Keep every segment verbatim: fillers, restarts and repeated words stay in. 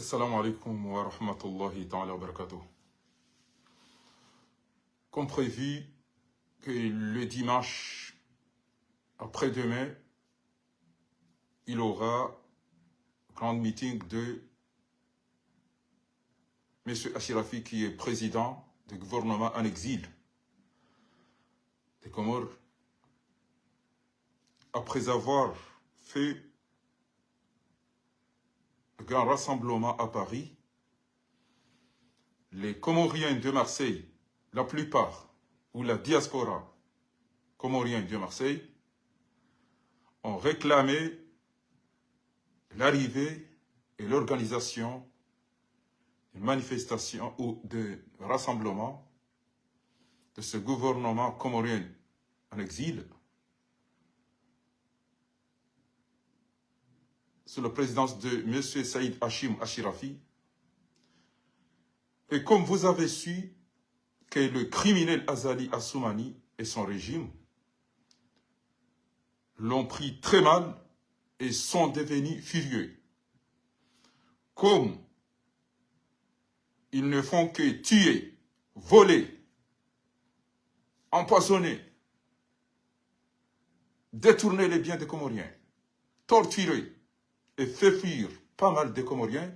Assalamu alaikum wa rahmatullahi ta'ala wa barakatuh. Comme prévu, que le dimanche après-demain, il y aura grand meeting de Monsieur Achirafi, qui est président du gouvernement en exil des Comores. Après avoir fait le grand rassemblement à Paris, les Comoriens de Marseille, la plupart, ou la diaspora comorienne de Marseille, ont réclamé l'arrivée et l'organisation de manifestations ou de rassemblements de ce gouvernement comorien en exil sous la présidence de Monsieur Saïd Hachim Achirafi. Et comme vous avez su que le criminel Azali Assoumani et son régime l'ont pris très mal et sont devenus furieux. Comme ils ne font que tuer, voler, empoisonner, détourner les biens des Comoriens, torturer et faire fuir pas mal de Comoriens,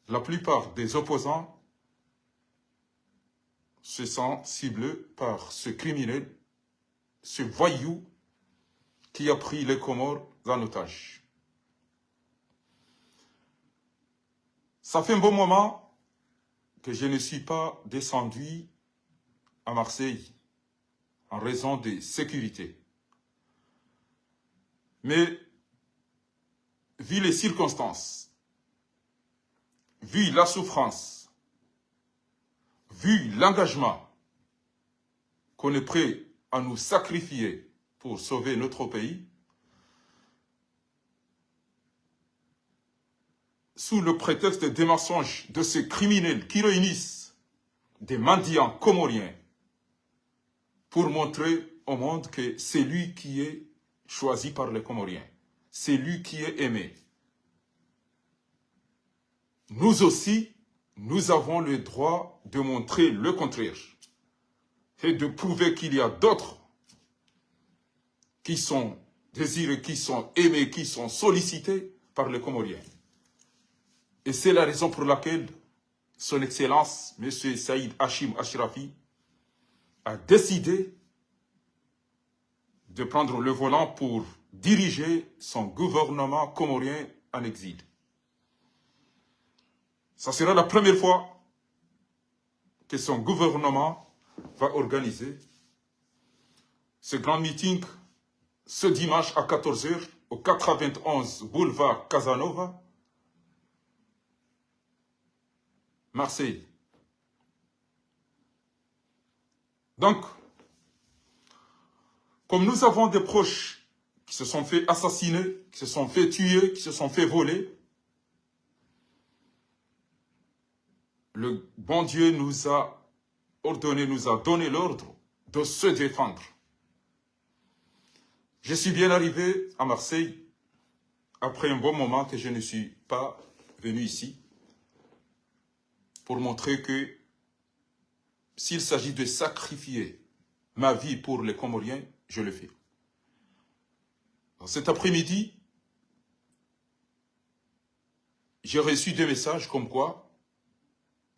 la plupart des opposants se sentent ciblés par ce criminel, ce voyou qui a pris les Comores en otage. Ça fait un bon moment que je ne suis pas descendu à Marseille en raison de sécurité. Mais vu les circonstances, vu la souffrance, vu l'engagement qu'on est prêt à nous sacrifier pour sauver notre pays, sous le prétexte des mensonges de ces criminels qui réunissent des mendiants comoriens pour montrer au monde que c'est lui qui est choisi par les Comoriens, c'est lui qui est aimé. Nous aussi, nous avons le droit de montrer le contraire et de prouver qu'il y a d'autres qui sont désirés, qui sont aimés, qui sont sollicités par les Comoriens. Et c'est la raison pour laquelle Son Excellence, Monsieur Saïd Hachim Achirafi, a décidé de prendre le volant pour diriger son gouvernement comorien en exil. Ça sera la première fois que son gouvernement va organiser ce grand meeting ce dimanche à quatorze heures au quatre-vingt-onze boulevard Casanova, Marseille. Donc, comme nous avons des proches qui se sont fait assassiner, qui se sont fait tuer, qui se sont fait voler, le bon Dieu nous a ordonné, nous a donné l'ordre de se défendre. Je suis bien arrivé à Marseille après un bon moment que je ne suis pas venu ici pour montrer que s'il s'agit de sacrifier ma vie pour les Comoriens, je le fais. Cet après-midi, j'ai reçu des messages comme quoi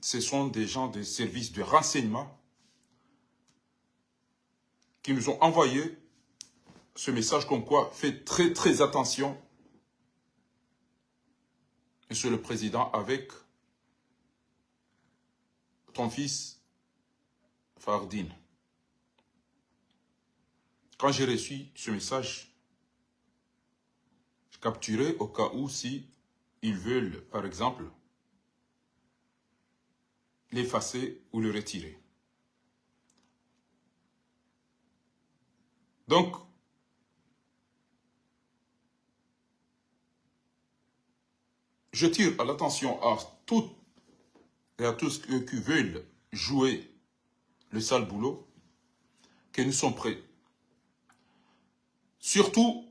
ce sont des gens des services de renseignement qui nous ont envoyé ce message comme quoi faites très, très attention, Monsieur le Président, avec ton fils Fardine. Quand j'ai reçu ce message, je capturais au cas où si ils veulent, par exemple, l'effacer ou le retirer. Donc, je tire à l'attention à toutes et à tous ceux qui veulent jouer le sale boulot, que nous sommes prêts. Surtout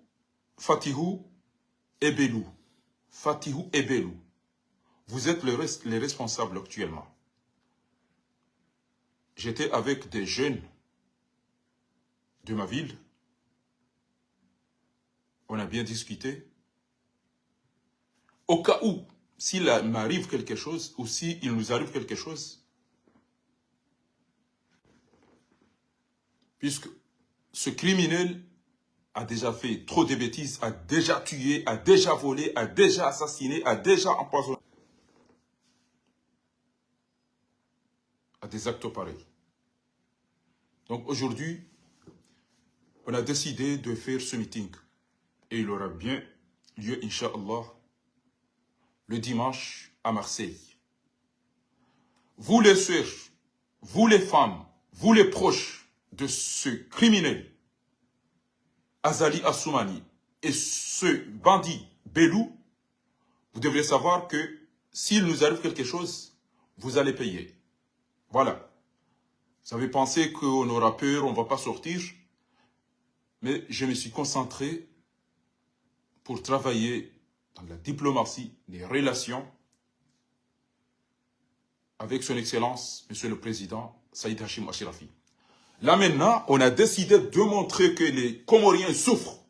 Fatihou et Belou. Fatihou et Belou, vous êtes les res-, les responsables actuellement. J'étais avec des jeunes de ma ville. On a bien discuté. Au cas où, s'il a-, m'arrive quelque chose, ou s'il nous arrive quelque chose, puisque ce criminel a déjà fait trop de bêtises, a déjà tué, a déjà volé, a déjà assassiné, a déjà empoisonné, à des actes pareils. Donc aujourd'hui, on a décidé de faire ce meeting. Et il aura bien lieu, Inch'Allah, le dimanche à Marseille. Vous les sœurs, vous les femmes, vous les proches de ce criminel, Azali Assoumani, et ce bandit Belou, vous devez savoir que s'il nous arrive quelque chose, vous allez payer. Voilà. Vous avez pensé qu'on aura peur, on va pas sortir. Mais je me suis concentré pour travailler dans la diplomatie, les relations avec son Excellence, Monsieur le Président Saïd Hachim Achirafi. Là maintenant, on a décidé de montrer que les Comoriens souffrent.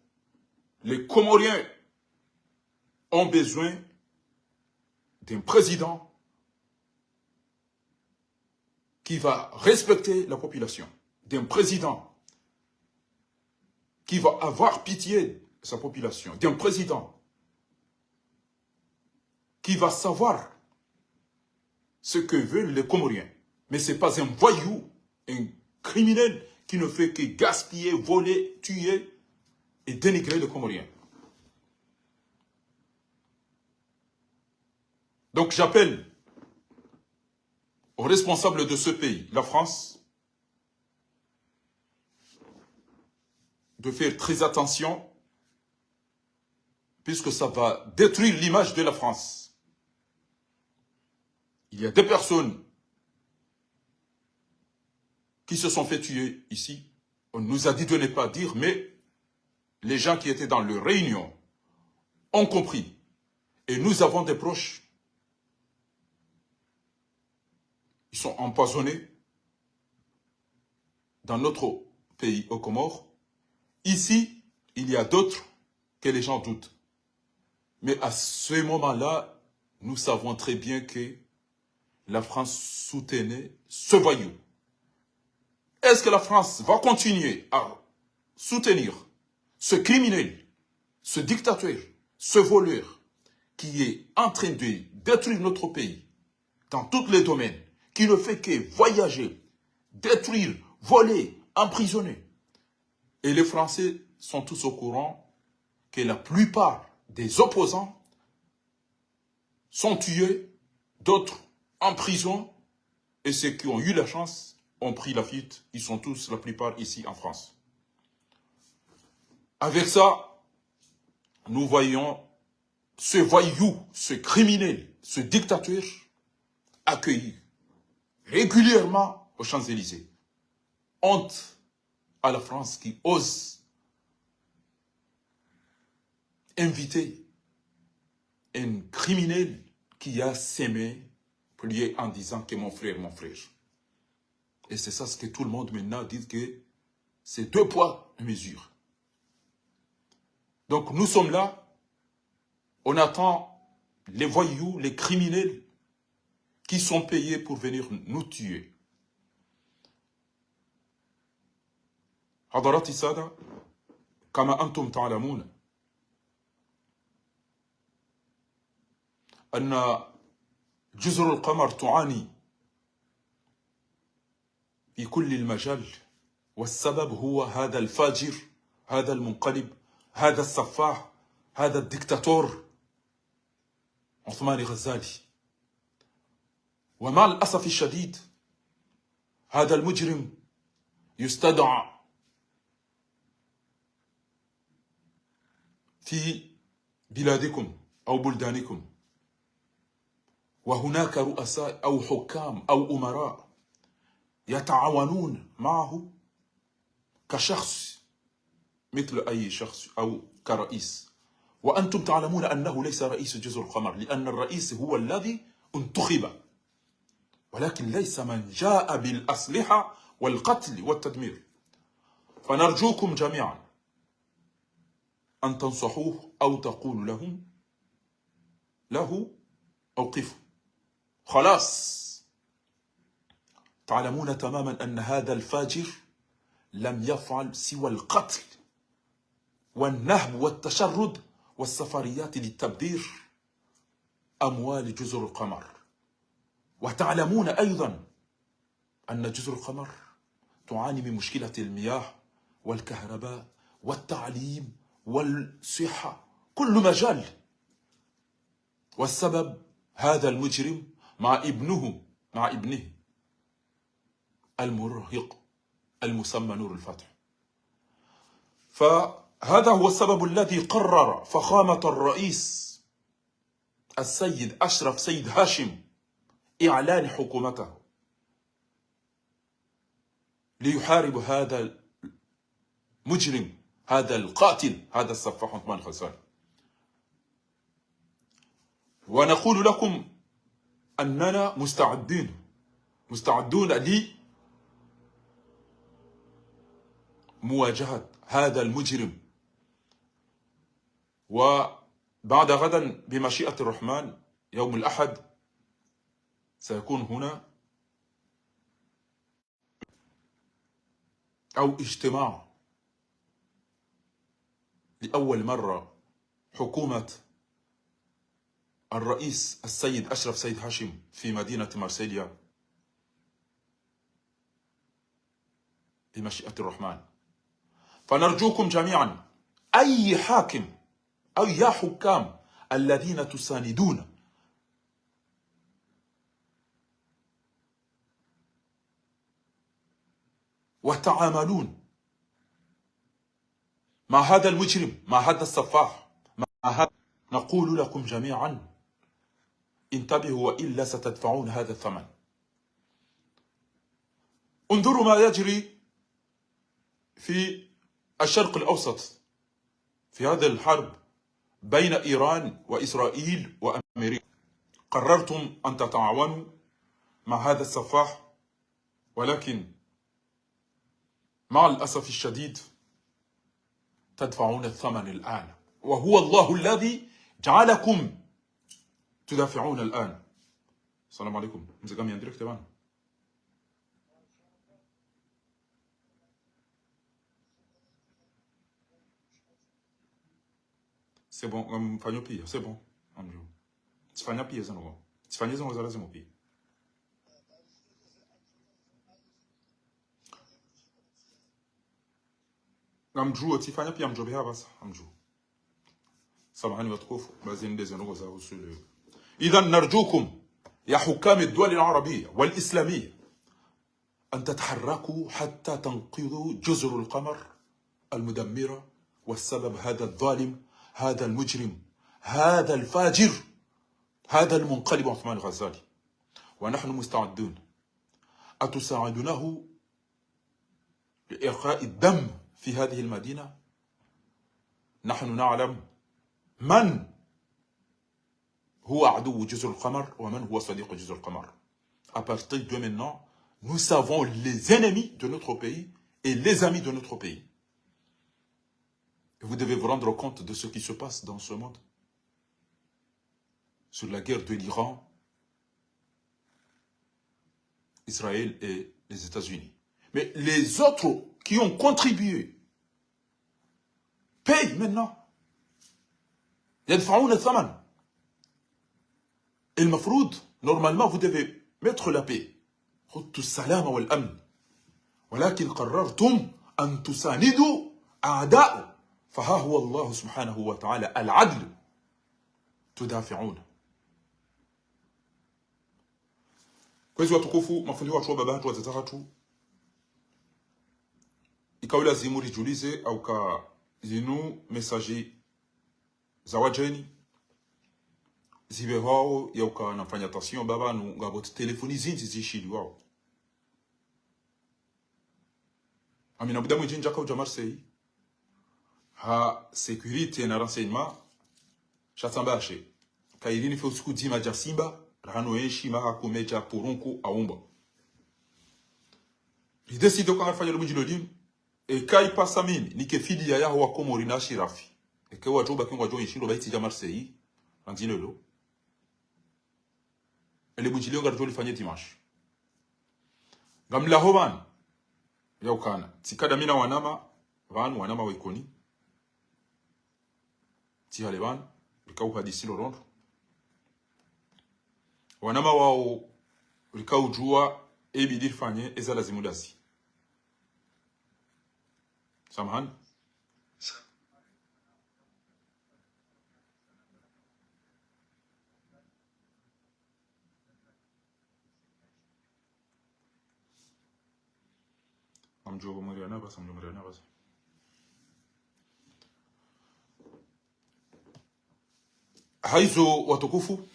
Les Comoriens ont besoin d'un président qui va respecter la population, d'un président qui va avoir pitié de sa population, d'un président qui va savoir ce que veulent les Comoriens. Mais c'est pas un voyou, un criminel qui ne fait que gaspiller, voler, tuer et dénigrer les Comoriens. Donc j'appelle aux responsables de ce pays, la France, de faire très attention, puisque ça va détruire l'image de la France. Il y a des personnes qui se sont fait tuer ici. On nous a dit de ne pas dire, mais les gens qui étaient dans leur réunion ont compris. Et nous avons des proches. Ils sont empoisonnés dans notre pays, aux Comores. Ici, il y a d'autres que les gens doutent. Mais à ce moment-là, nous savons très bien que la France soutenait ce voyou. Est-ce que la France va continuer à soutenir ce criminel, ce dictateur, ce voleur qui est en train de détruire notre pays dans tous les domaines, qui ne fait que voyager, détruire, voler, emprisonner? Et les Français sont tous au courant que la plupart des opposants sont tués, d'autres en prison, et ceux qui ont eu la chance ont pris la fuite. Ils sont tous, la plupart, ici en France. Avec ça, nous voyons ce voyou, ce criminel, ce dictateur accueilli régulièrement aux Champs-Élysées. Honte à la France qui ose inviter un criminel qui a semé pluie en disant que mon frère, mon frère. Et c'est ça ce que tout le monde maintenant dit que c'est deux poids, deux mesures. Donc nous sommes là, on attend les voyous, les criminels qui sont payés pour venir nous tuer. حضرات السادة، كما أنتم تعلمون أن جزر القمر تعاني في كل المجال، والسبب هو هذا الفاجر، هذا المنقلب، هذا السفاح، هذا الدكتاتور عثمان غزالي. ومع الأسف الشديد هذا المجرم يستدعى في بلادكم أو بلدانكم، وهناك رؤساء أو حكام أو أمراء يتعاونون معه كشخص مثل أي شخص أو كرئيس، وأنتم تعلمون أنه ليس رئيس جزر القمر، لأن الرئيس هو الذي انتخب، ولكن ليس من جاء بالأسلحة والقتل والتدمير. فنرجوكم جميعا أن تنصحوه أو تقولوا لهم، له، أوقفه. خلاص. تعلمون تماما أن هذا الفاجر لم يفعل سوى القتل والنهب والتشرد والسفريات للتبذير أموال جزر القمر. وتعلمون أيضا أن جزر القمر تعاني من مشكلة المياه والكهرباء والتعليم والصحة، كل مجال. والسبب هذا المجرم مع ابنه، مع ابنه المرهق المسمى نور الفتح. فهذا هو السبب الذي قرر فخامة الرئيس السيد أشرف سيد هاشم إعلان حكومته ليحارب هذا المجرم، هذا القاتل، هذا السفاح عثمان الغزالي. ونقول لكم أننا مستعدين، مستعدون لمواجهة هذا المجرم. وبعد غدا بمشيئة الرحمن يوم الأحد سيكون هنا أو اجتماع لأول مرة حكومة الرئيس السيد أشرف سيد هاشم في مدينة مارسيليا بمشيئة الرحمن. فنرجوكم جميعا، أي حاكم أو يا حكام الذين تساندون وتعاملون مع هذا المجرم، مع هذا السفاح، مع هذا، نقول لكم جميعا: انتبهوا وإلا ستدفعون هذا الثمن. انظروا ما يجري في الشرق الأوسط في هذه الحرب بين إيران وإسرائيل وأمريكا. قررتم أن تتعاونوا مع هذا السفاح، ولكن مع الأسف الشديد تدفعون الثمن الآن، وهو الله الذي جعلكم تدافعون الآن. السلام عليكم. Mzee Gami en direct bwana. C'est bon, ngamfanyo pia, c'est bon. Ngamdjuo. Tsifanya pia zanu. Tsifanya zanu za lazimu pia. Ngamdjuo, tsifanya pia mdjo be hapvasa, ngamdjuo. Samahani watukufu, basi nde zendrongo za usulu. إذن نرجوكم يا حكام الدول العربية والإسلامية أن تتحركوا حتى تنقذوا جزر القمر المدمرة، والسبب هذا الظالم، هذا المجرم، هذا الفاجر، هذا المنقلب عثمان الغزالي. ونحن مستعدون. أتساعدونه لإراقة الدم في هذه المدينة؟ نحن نعلم من هو عدو جزر القمر ومن هو صديق جزر القمر. À partir de maintenant, nous savons les ennemis de notre pays et les amis de notre pays. Et vous devez vous rendre compte de ce qui se passe dans ce monde. Sur la guerre de l'Iran, Israël et les États-Unis. Mais les autres qui ont contribué payent maintenant. يدفعون الثمن. المفروض, normalement, vous devez mettre la paix. خذتوا السلام والأمن. ولكن قررتم أن تساندوا أعداء. فها هو الله سبحانه وتعالى العدل تدافعون. Kwezi watukufu, mafundi watru, wababa hatru, wadzadze hatru, ikao lazimu ridjulize, hauka zinu message za wadjeni, zipvehwao, yauka namfanye attention, baba, nu ngapvo telefoni zindji zishiliwao. Amina Buda Mwinyi ndjaka udja Marseille, ha sécurité na renseignement, Sha tsamba she. Kayiri nife usiku dzima dja simba, rahano enshi maha kume dja purunku aumba. Ridécidé uka ngarifanya le bundjilio linu. Eka ipasa mimi, nike fidiya yaho wa Komori na Ashirafi. Eka wadjo baki ngwadjo enshi ndo bahitsi dja Marseille, randzi lelo. Ele bundjilio ngaridjo lifanye dimanche. Ngamlaho pvanu. Ya ukana. Tsikada mina wanama, pvanu wanama wa Ikoni. Tsi hale pvanu, rika uhadisi ndo rondo. Wanama wao rika udjua, ebidi rifanye, eza lazimu dasi. Samahani. Amdjo mwiri anapvasa, amdjo mwiri anapvasa. Haizo watukufu.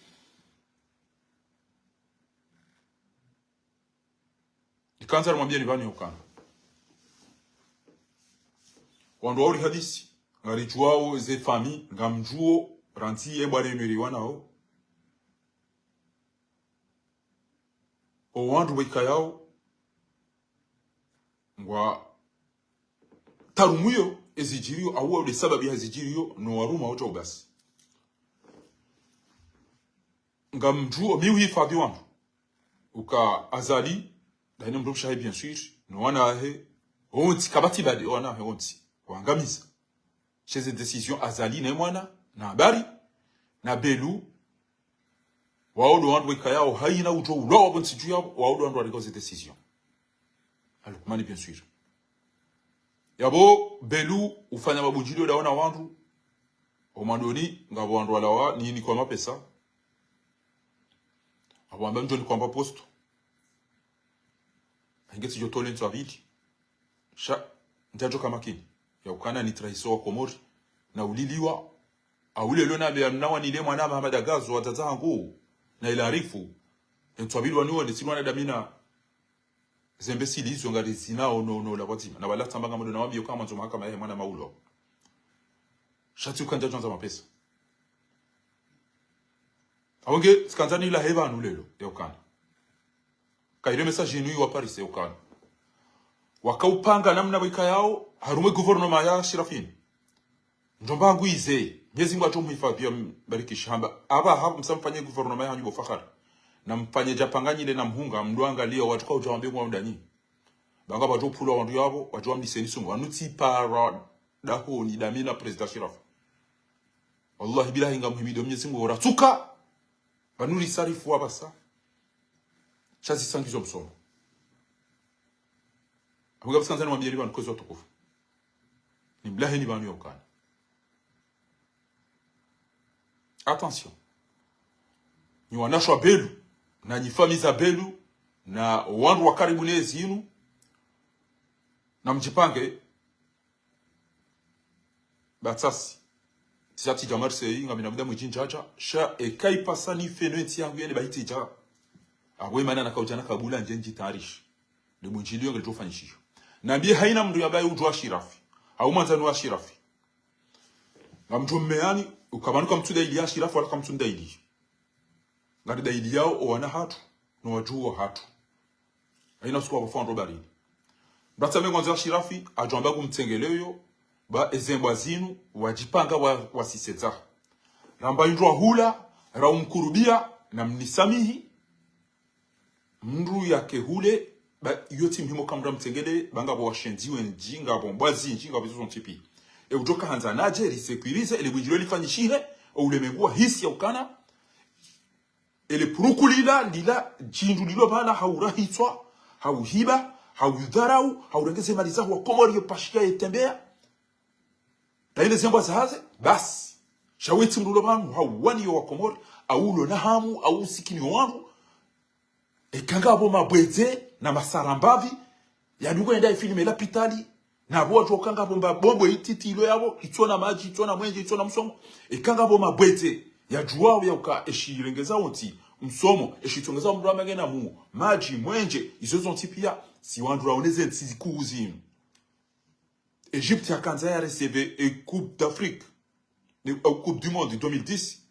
Ikandza rimwambie ni pvanu ya ukana. Wandru wa uri hadisi, ngaridjuao ze famille, ngamdjuo, randzi ye bwale yenu iri wanao. O wandru waikayao, ngwa tarumwiyo ezidjiriyo, au wale sababu ya zidjiriyo, no waruma ocha ubasi. Ngamdjuo, mi uhifadhi wandru. Uka Azali, daine mdru mshahe bien sûr, no wana ahe, wontsi kabati badi, wana ahe wontsi, wangamiza. She ze décision Azali ne mwana, na Habari, na Belu, wao ndo wandru waikayao, haina udjo ulawa pvo ntsi dju yapvo, wao ndo wandru warikao ze décision. Alukumani bien sûr. Yapvo Belu ufanya mabundjilio daona wandru, omwandoni, ngapvo wandru walawa, ni, ni kwa mapesa. Apvo amba mdjo ni kwamba posto. Ainge tsidjo tole ntswa pvili. Sha, ntsadjo ka makini. Ya ukana ni trahiso wa Komori. Na uliliwa. Aule lona be amnawa nile mwana Mahamada Gazo, wa tata hangu. Na ila arifu. Ntswa pvili waniwo, ni tsi lwana damina. Zembe sili izo ngari zinao no, no, la wadzima. Na wala tsamba ngamdo na wambiyo kama ndzo mahakama yahe mwana maulo. Sha tsi ukandza djwandza mapesa. Awenge, tsikandza nilahe pvanu lelo, ya ukana. Kayiri message inu iwa Paris, ya ukana. Wakaupanga namna waikayao, harumwa gouvernement ya Ashirafi ini. Ndjomba hangu ize, Mwenyezi Mungu atso muhifadhi ya mbariki shamba. Apvaha msamfanye gouvernement yahanyu bo Fakhari. Na mfanye djapanganyile na mhunga, mdru angalia, watsuka udja wambe kwa mdanyi. Banga wadjo pvulwa wandru yapvo, wadjo wambiseni sumu. Wanu tsi para dahoni damina président Ashirafi. Wallahi billahi ngamhimidio Mwenyezi Mungu oratsuka. Pvanu risarifu wapvasa. Sha zisangizo msomo. Abuga pvasa ndzani mwambie ni pvanu kwezi watukufu. Nimlaheni pvanu ya ukana. Attention. Nyi wanashe wa Belu, na nyi famiyi za Belu, na wandru wa karibu ne zinu, na mdjipange, batsasi. Tsi hatsi dja Marseille, ngamina muda mwidji ndjadja, sha eka ipasa nife no entsi yangu yene bahitsi dja. Apvo imana nakaudja nakabula ndje ndjitayarishe. Ndo bundjilio ngelidjo fanyishiha. Nambiye haina mndru yambaye udjuwa Ashirafi. Hau mwandzani wa Ashirafi. Ngamdjo mmeani, uka pvanu kamtsu daili ya Ashirafi, wala kamtsu daili. Ngari daili yao, owana hatru, no wadjuwa hatru. Haina suku wapvo fondro barini. Mbatsa mengo nze Ashirafi, adjo amba kumtsengeleyo, ba ezembwa zinu, wadjipanga wa, wasisedza. Ramba indru wahula, raumkurubia, na mnisamihi, mndru yake hule, ba, iyo tsi mhimo kamdra mtsengele, ba ngapvo washenzi wendji, ngapvo mbwa zindji, ngapvo izo zontsi pia. E udjoka handza nadje, risekwirize, ele bundjilio lifanyishihe, o ulemengu wahisi ya ukana, ele puruku lila, lila, djindru lilo pvala, haurahitswa, hauhiba, haudharau, haurengeze mali zaho wa Komori yo pashika yetembea. Daile zembwa zahaze, basi. Sha wetsi mndru ulo pvanu, hauwaniyo wa Komori, aulo na hamu, au usikini wanu. Eka ngapvo mabwedze na masarambavi, yadungo yenda ifilme lapitali, na apvo wadjuwa uka ngapvo mba bombo ititi ilo yapvo, itsona madji, itsona mwenje, itsona msomo. Eka ngapvo mabwedze, yadjuwao ya uka eshirengeza ontsi, msomo, eshitsongeza mndru amenge na mu, madji, mwenje, izo zontsi pia, si wandru raoneze ntsi zikuu zinu. Egypte yakandza ya recevoir e Coupe d'Afrique. Ne, au Coupe du Monde deux mille dix.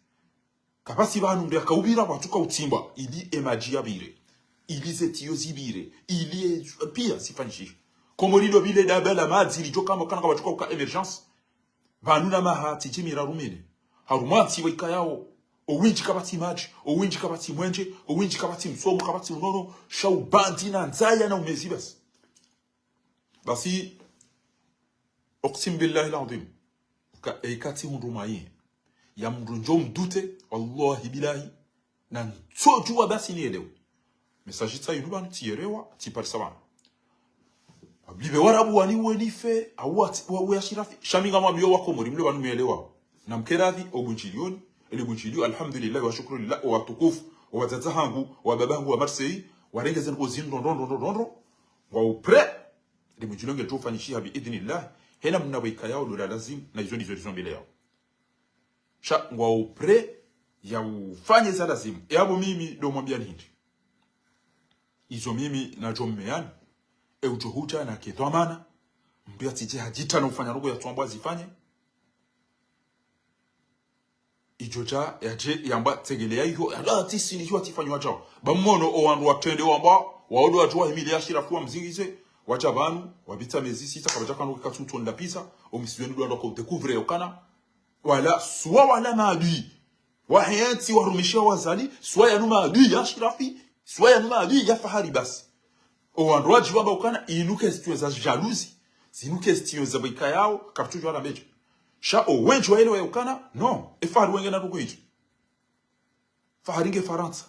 Kapvatsi pvanu mndru yakaupvira pvatsuka utsimbwa. Ili emadji yapvire. Ili zetiyo zipvire. Ili e, pia zifanyishihe. Komori ndo pvile daba la madzi lidjo kamba kana kapvatsuka uka émergence. Pvanu na maha tsi djimira rumine. Harumwa ntsi waikayao. Owindji kapvatsi madji. Owindji kapvatsi mwenje. Owindji kapvatsi msomo, kapvatsi unono. Sha ubandi na ndzaya na umezi basi. Basi, أقسم بالله العظيم. Ka, e, katsi hundru mayi. Ya mndru ndjo mdute, wallahi billahi. Na ntsodjuwa basi nielewe. Message tsa yinu pvanu, tsielewa, tsiparisa pvanu. Wablibe warabu wani wenife, awu ati, wa, wa Ashirafi. Sha mi ngamwambiyo wa Komori, mle pvanu mwelewa. Na mkeradhi, obundjilioni, ele bundjilio, alhamdulillah, wa shukru lillah, owatukufu, owadzadze hangu, owababa hangu wa Marseille, warengeze nko zindro, ndro, ndro, ndro, ndro, ndro. Ngwao prêt. Limwe djilo ngeli djo ufanyishiha bi idhnillah. Hena mna waikayao ndo la lazimu, na izo ndizo lizo mbele yao. Sha ngwao prêt ya ufanye za lazimu. E apvo mimi ndo mwambiani hindri. Izo mimi nadjo mmeyani. E udjo hudja na kedhwamana. Mndru yatsidje hadjita na ufanya ndrongo yatsuambwa azifanye. Idjo dja, yadje, yamba, tsengele ya iyo, yala, tsi sini, iyo atsifanyiwa djao. Ba mmono, owandru watrende wamba, waodo wadjuwa himile ya Ashirafi wamzingize, wadja pvanu, wapvitsa mezi sita, kapvadja kanu kika tsuntsu nilapvisa, omisiweni ndo wandru waka udécouvrir yokana, wala, suwa wala maadui, wahe entsi warumishiha wa Azali, suwa yanu maadui ya Ashirafi, suwa yanu maadui ya Fahari basi. Owandru wadjiwamba ukana, inu question za jalousie, zinu question za baika yao, kapvatsu djuwa na mbedje. Sha owendji waelewa ya ukana, non, e Fahari wenge na ndugu idji. Fahari nge Farantsa.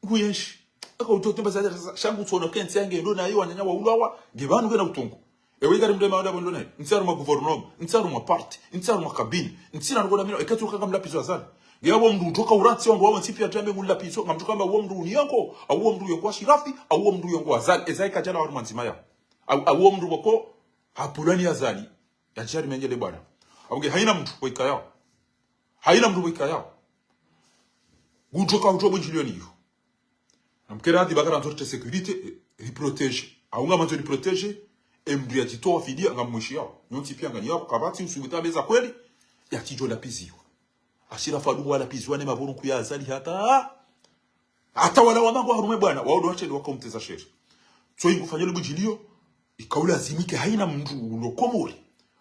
Nguyenshi. Eka utotemba za, za, sha ngutsono ke ntsi yange ndo nayo wananya waulwawa, nge pvanu ngena utungu. Ewe ikari mndru ema wanda pvo ndo nayo. Ntsi harumwa gouvernement, ntsi harumwa parti, ntsi harumwa kabine, ntsi na nukona mino, eka tsuka ngamlapvizo Azali. Nge apvo mndru udjoka uratsi wandru wawe ntsi pia trambe ngu nlapvizo, ngamdjoka mba uwo mndru ni yango, au uwo mndru yango Ashirafi, au uwo mndru yango Azali. Eza ika djana harumwa ndzima ya. Au, au uwo mndru wako, hapvulwa ni Azali. Yadjari mengele bwana. Apvo nge haina mndru waikayao. Haina mndru waikayao. Ngudjoka udjo bundjilioni iyo. Na mkeradhi bakara ndzorte sécurité, e, riprotégé. Au ngamandzo riprotégé, e mndru yadjitowa fidia, ngamwishiyao. Nyontsi pia nganiyao, kapvatsi usubuta beza kweli, yatsidjo lapviziwa. Ashirafi adu walapviziwa ne mapvuru nkuu ya Azali hata, hata wala wamangwa harumwe bwana, wao ndo watrende waka umteza sheri. So ingufanya le bundjilio, ika ulazimu ike haina mndru ulo Komori,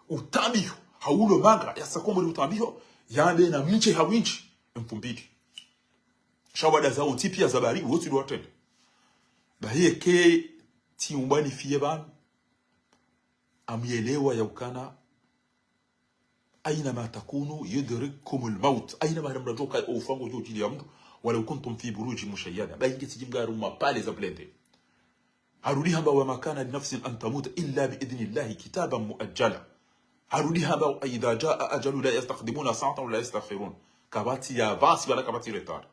utambiho, haulo manga, yasa Komori utambiho, yambe na mndje hawindji, emfumbili. Sha wada zao ntsi pia za bari, wotsi ndo watrende. Bahi eke, tsi umbani fiye pvanu, amuyelewa ya ukana, أينما تكونوا يدرككم الموت. Haina mahala mndru adjoka, oufa ngodjo djiliya mndru. ولو كنتم في بروج مشيدة. Ba inge tsidji mngaru mapale za blindé. Harudi hamba وما كان لنفس أن تموت إلا بإذن الله كتابا مؤجلا. Harudi hamba إذا جاء أجلها لا يستقدمون ساعة ولا يستأخرون. Kapvatsi ya basi wala kapvatsi retard.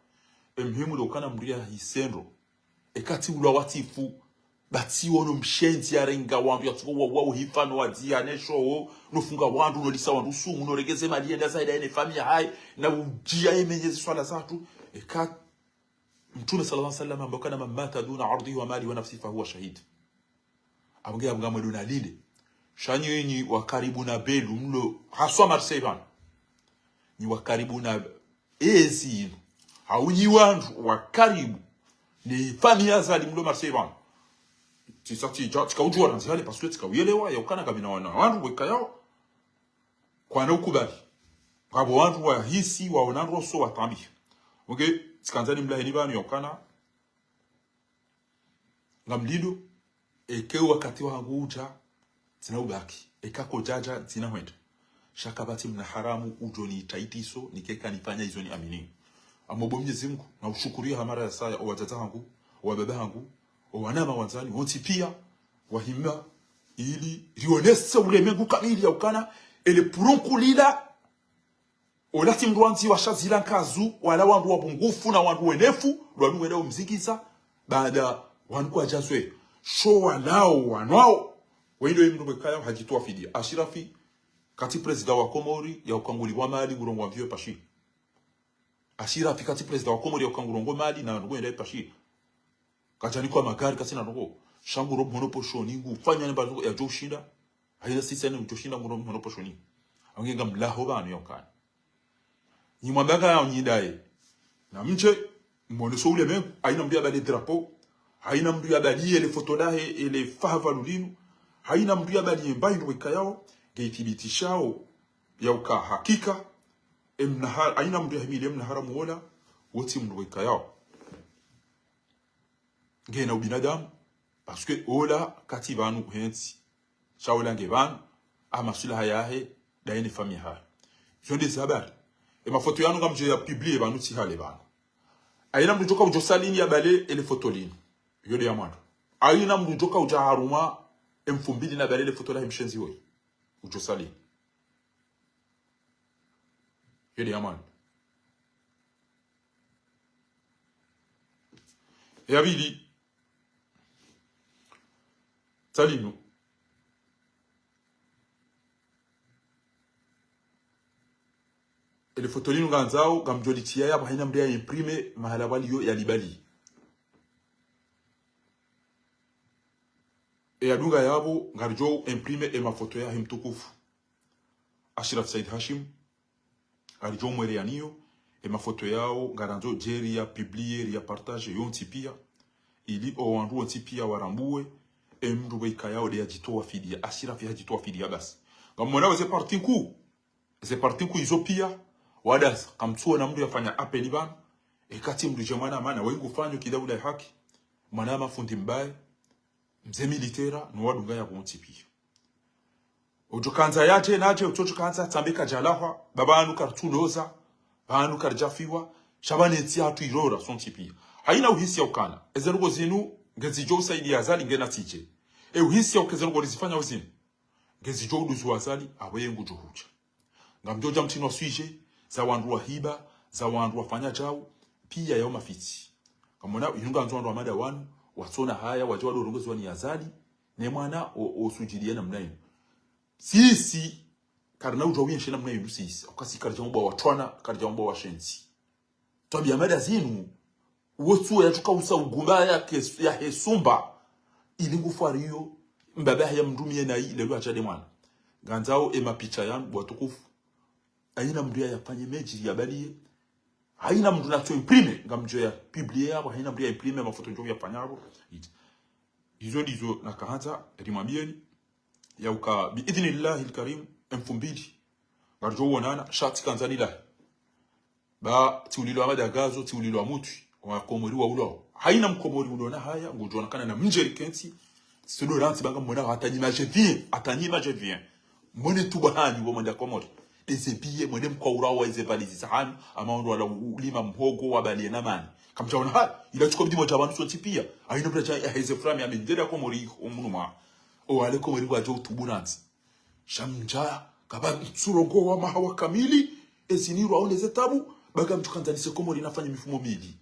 Emuhimu ndo ukana mndru yahise ndro. Eka tsi ulwa watsifu, ba tsi wono mshenzi yarenga wandru, yatsuko wa, wa uhifa no wadzia ne showo, no funga wandru, no lisa wandru sumu, no regeze mali yenda zaida yene famiyi yahahe, na udjia yemenyezi swala zatru. Eka Mtrume صلى الله عليه وسلم hamba ukana من مات دون عرضه وماله ونفسه فهو شهيد. Apvo nge apvo ngamwedo na lile. Sha nyi, nyi wa karibu na belu mlo, haswa Marseille pvanu. Nyi wa karibu na ezi inu. Hau nyi wandru wa karibu ne famiyi ya Azali mlo Marseille pvanu. Tsisa tsidja, tsika udjuwa randzi hale, parce que tsika uyelewa, ya ukana ngamina wana wandru weka yao. Kwana ukubali. Ngapvo wandru wahisi, waona ndroso, watambiha. Okay, tsikandza nimlaheni pvanu ya ukana ngamlindo, eke wakati wahangu udja, ntsina ubaki. Eka kodjadja, ntsina hwenda. Sha kapvatsi mna haramu udjo nitaitiso, nike kanifanya izo niamini. Amo bo Mnyezi Mngu, na ushukuriya ha mara ya saya, owadzadze hangu, owababa hangu, owanama wandzani, wontsi pia, wahima, ili rionese ulemengu kamili ya ukana, ele purunku lila, ola tsi mndru wandzi wa shazila nkazu, wala wandru wapvungufu na wandru wenefu, lwanu wenda umzikisa, baada wanu kwadjazwe. Sho walao wanwao. Wendo ye mndru mwekaya hadjitowa fidia. Ashirafi, katsi président wa Komori, ya ukanguli wa Mali, ngurongowa mvio pashi. Ashirafi, katsi président wa Komori, ya ukangurongowa Mali, na nguenda pashi. Kadjanikwa magari, katsina ndrongo. Sha nguro mhono poshoni, ngufanya nemba ndrongo yadjo ushinda. Haina sisa ne udjo shinda nguro mhono poshoni. Aunge ngamlaho pvanu yaukana. Nyi mwambaka yao nyi ndaye. Na mdje, mwoneso ulemengu, haina mndru yabali drapeau, haina mndru yabali ele foto lahe, ele faha pvanu linu, haina mndru yabali emba hindru ikayao, nge ithibitishao, yauka hakika, emnahara, haina mndru yahimili emnahara muola, wotsi mndru ikayao. Ngena ubinadamu, parce que ola katsi pvanu hentsi. Sha ola nge pvanu, ha maswilaha yahe, ndaye ne famiyi yahahe. Izo nde ze habari. Emafoto yanu ngamdjo ya publier pvanu tsi hale pvanu. Haina mndru udjoka udjo salini yabale ele foto linu. Iyo nde ya mwando. Haina mndru udjoka udja harumwa emfumbili nabale ele foto lahe mshenzi woyi. Udjo salini. Iyo nde ya mwando. Ya pvili, tsalinu. Ele foto linu ngandzao, ngamdjo litia yapvo haina mndru ya imprimer, mahala pvaliyo yalibali. E yadunga yapvo, ngaridjo imprimer emafoto yahe mtukufu Ashraf Said Hashim. Ngaridjo mwelea niyo, emafoto yao, ngarandzo dje riya publier, riya partager, yontsi pia. Ili owandru wontsi pia warambue, emndru pvo ikayao nde yadjitowa fidiya, Ashraf yadjitowa fidiya basi. Ngamwonao eze parti nkuu, eze parti nkuu izo pia, wandasa, kamtsuona mndru yafanya appel pvanu, ekatsi mndru dje mwana mana, waingu fanyo kidaula ya haki, mwana mafundi mbaye, mze militaire, no wadunga yapvo wontsi pia. Udjo kandza yadje nadje, utsodjo kandza tsambe kadjalahwa, ba pvanu karitsuloza, pvanu karidjafiwa, sha pvanu entsi yahatru irora, sontsi pia. Haina uhisi yaukana, eze ndrongoo zinu, ngezidjo usaidia Azali ngena tsidje. E uhisi yauka eze ndrongoo rizifanyao zinu, ngezidjo uduzu Azali, apvo ye ngudjo hudja. Ngamdjo dja mtsinwa sujet, za wandru wahiba, za wandru wafanya djau, pia yao mafitsi. Ngamwona, inu ngandzo wandru wa mada wanu, watsona haya, wadje wado rongoziwa ni Azali, ne mwana o, o sujudiya namna inu. Sisi, karina udjua uyenshi namna inu sisi. Hauka si karidja mba watrwana, karidja mba washenzi. Twabiya mada zinu, wotsuwe yatsuka usa ugumba ya kes-, ya hesumba. Ili ngufwariyo, mbaba haya mndru miye nayi, lelo hadja nde mwana. Ngandzao emapicha yanu, watukufu. Haina mndru ya yafanye medjiri yabaliye. Haina mndru natso imprimer, ngamdjo ya publier yapvo, haina mndru ya imprimer mafoto ndjo yafanya yapvo. Iti. Izo ndizo nakahandza rimwambiyeni, yauka bi idhnillahi lkarim, emfumbili ngaridjo wonana, sha tsi kandza lilahi. Ba, tsi ulilo wa madagazo, tsi ulilo wa mutwi, wa Komori wa ulao. Haina Mkomori ulona haya, ngudjo onakana na mdjeri kentsi, tsi ndo rantsi ba ngamwona hata nyi madje bien, hata nyi madje bien. Mwone tuba hanyu bo mwenda Komori. Eze biye, mwende mkwa urawa eze valizi za hanyu, ama ondo wala u-, ulima mhogo wabaliye na mani. Kamdjaona haya, ila tsuko bidi mwadja pvanu sontsi pia. Haina mndru yadja yaheze furami ya mendele ya Komori omunu mwa. O wale Komori wadjo utubu rantsi. Sha mdja, kaba ntsurongowa maha wa kamili, ezini rwaone ze tabu, ba ngamdjo kandza nise Komori nafanye mifumo mili.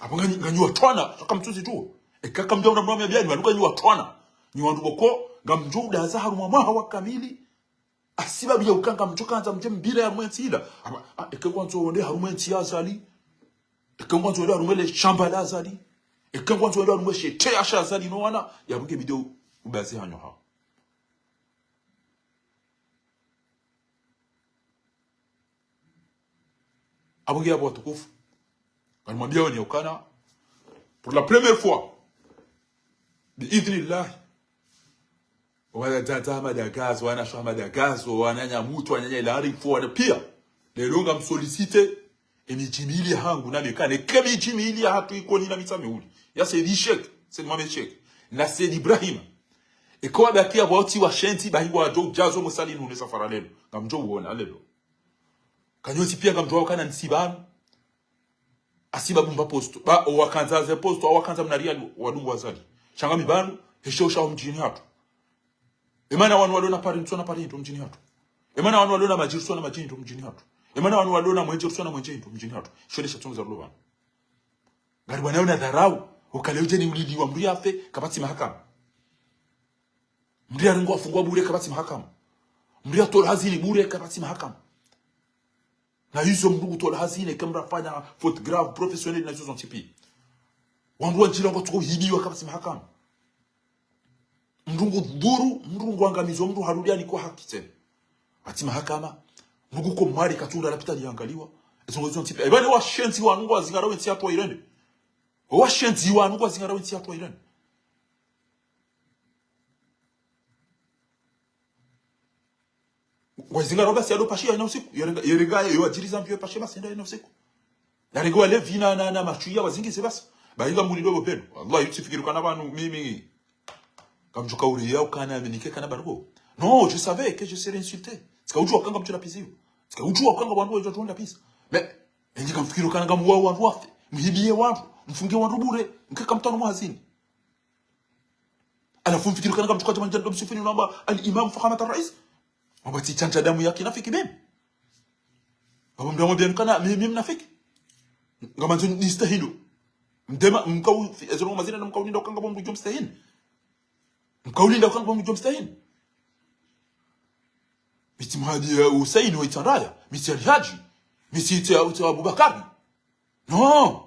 Apvo nganyi, nganyi watrwana, sha kamtsuzi tu. Eka kamdjaona mndru wa miya biyani, wanu nganyi watrwana. Nyi wandru boko, ngamdjo udaza harumwa maha wa kamili. Hasibabu yauka ngamdjo kandza mdje mbira ya mwentsi ila. Apvo, a, eke ngwandzo wende harumwa entsi ya Azali. Eke ngwandzo wende harumwa ele shamba la Azali. Eke ngwandzo wende harumwa eshe teya sha Azali no wana. Yapvo nge bidi ubaze hanyu hao. Apvo nge yapvo watukufu. Nganimwambiyao ni ukana, pour la première fois, bi idhnillah, wana tata madagazo, wana shwa madagazo, wana nyamutu, wana nyailaarifu, wana pia. Lelo ngamsolliciter, emidji mili yahangu na mekane, ke midji mili yahatru Ikoni na Mitsamihuli. Ya Said Cheikh, Said Mohamed Cheikh. Na Said Ibrahim. Eka wabaki yapvo wotsi washenzi, bahi ngwadjo udjazo mwe salle inu ne safara lelo. Ngamdjo uona lelo. Kanyontsi pia ngamdjo wakana ntsi pvanu. Hasibabu mba posto. Ba, owakandza ze posto, owakandza mna riali wadungu Azali. Sha ngami pvanu, hesho sha omdjini hatru. Emana wanu walona Paris, ntsona Paris ndo mdjini hatru. Emana wanu walona Madji, ntsona Madji ndo mdjini hatru. Emana wanu walona Mwendje, ntsona Mwendje ndo mdjini hatru. Sho nde sha tsongo za rulo pvanu. Ngari bwana yona dharau, ukale udjeni uliliwa mndru yafe, kapvatsi mahakama. Mndru yarengwa afungwa bure, kapvatsi mahakama. Mndru yatolwa hazini bure, kapvatsi mahakama. Na izo mndru kutolwa hazini, eka mndru afanya faute grave professionnelle na izo zontsi pia. Wandru wandjila ngwatsuko hibiwa kapvatsi mahakama. Mndru ngudhuru, mndru ngwangamizo, mndru harudi anikwa haki tsena. Kapvatsi mahakama, Ndugu ko mali katsunda lapitali yangaliwa. Ezo ngo izo ntsi pia. Eba ne washenzi wanu ngwazingara wentsi yatru wa Iran. Washenzi wanu ngwazingara wentsi yatru wa Iran. Ngwazingara basi yado pashe hayina usiku. Yerenga, yerenga, yo adjiri za mvio pashe basi yenda hayina usiku. Yarenga walevi na, na, na mashuya wazingize basi. Bahinga muli dobo penu. Wallah, yutsi fikiri kana pvanu mimi. Kamdjuka uri yau kana mimi nike kana barugo. Non, je savais que je serais insulté. Tsika udjuwa kanga mtsula piziyo. Tsika udjuwa kanga wandru wadjo tonda pizi. Mais, enyi kamfikiri kana ngamuwa wandru wafe. Mhibiye wandru. Mfunge wandru bure. Nike kamtano mwazini. Halafu mfikiri kana kamtsuka jamani jando msifini unamba al-imam fakhamat al-rais. Mabati tsantsa damu ya kinafiki bem. Baba mdamu bem kana mimi mnafiki. Ngamandzo nistahili. Mdema, mkau, ezero mazina na mkaulinda ukanga bo mdru djo mstahini. Mkaulinda ukanga bo mdru djo mstahini. Mitsi Mahdi ya Hussein wa Itsandraya. Mitsi Ali Hadji. Mitsi itse, itse Abubakari. Non.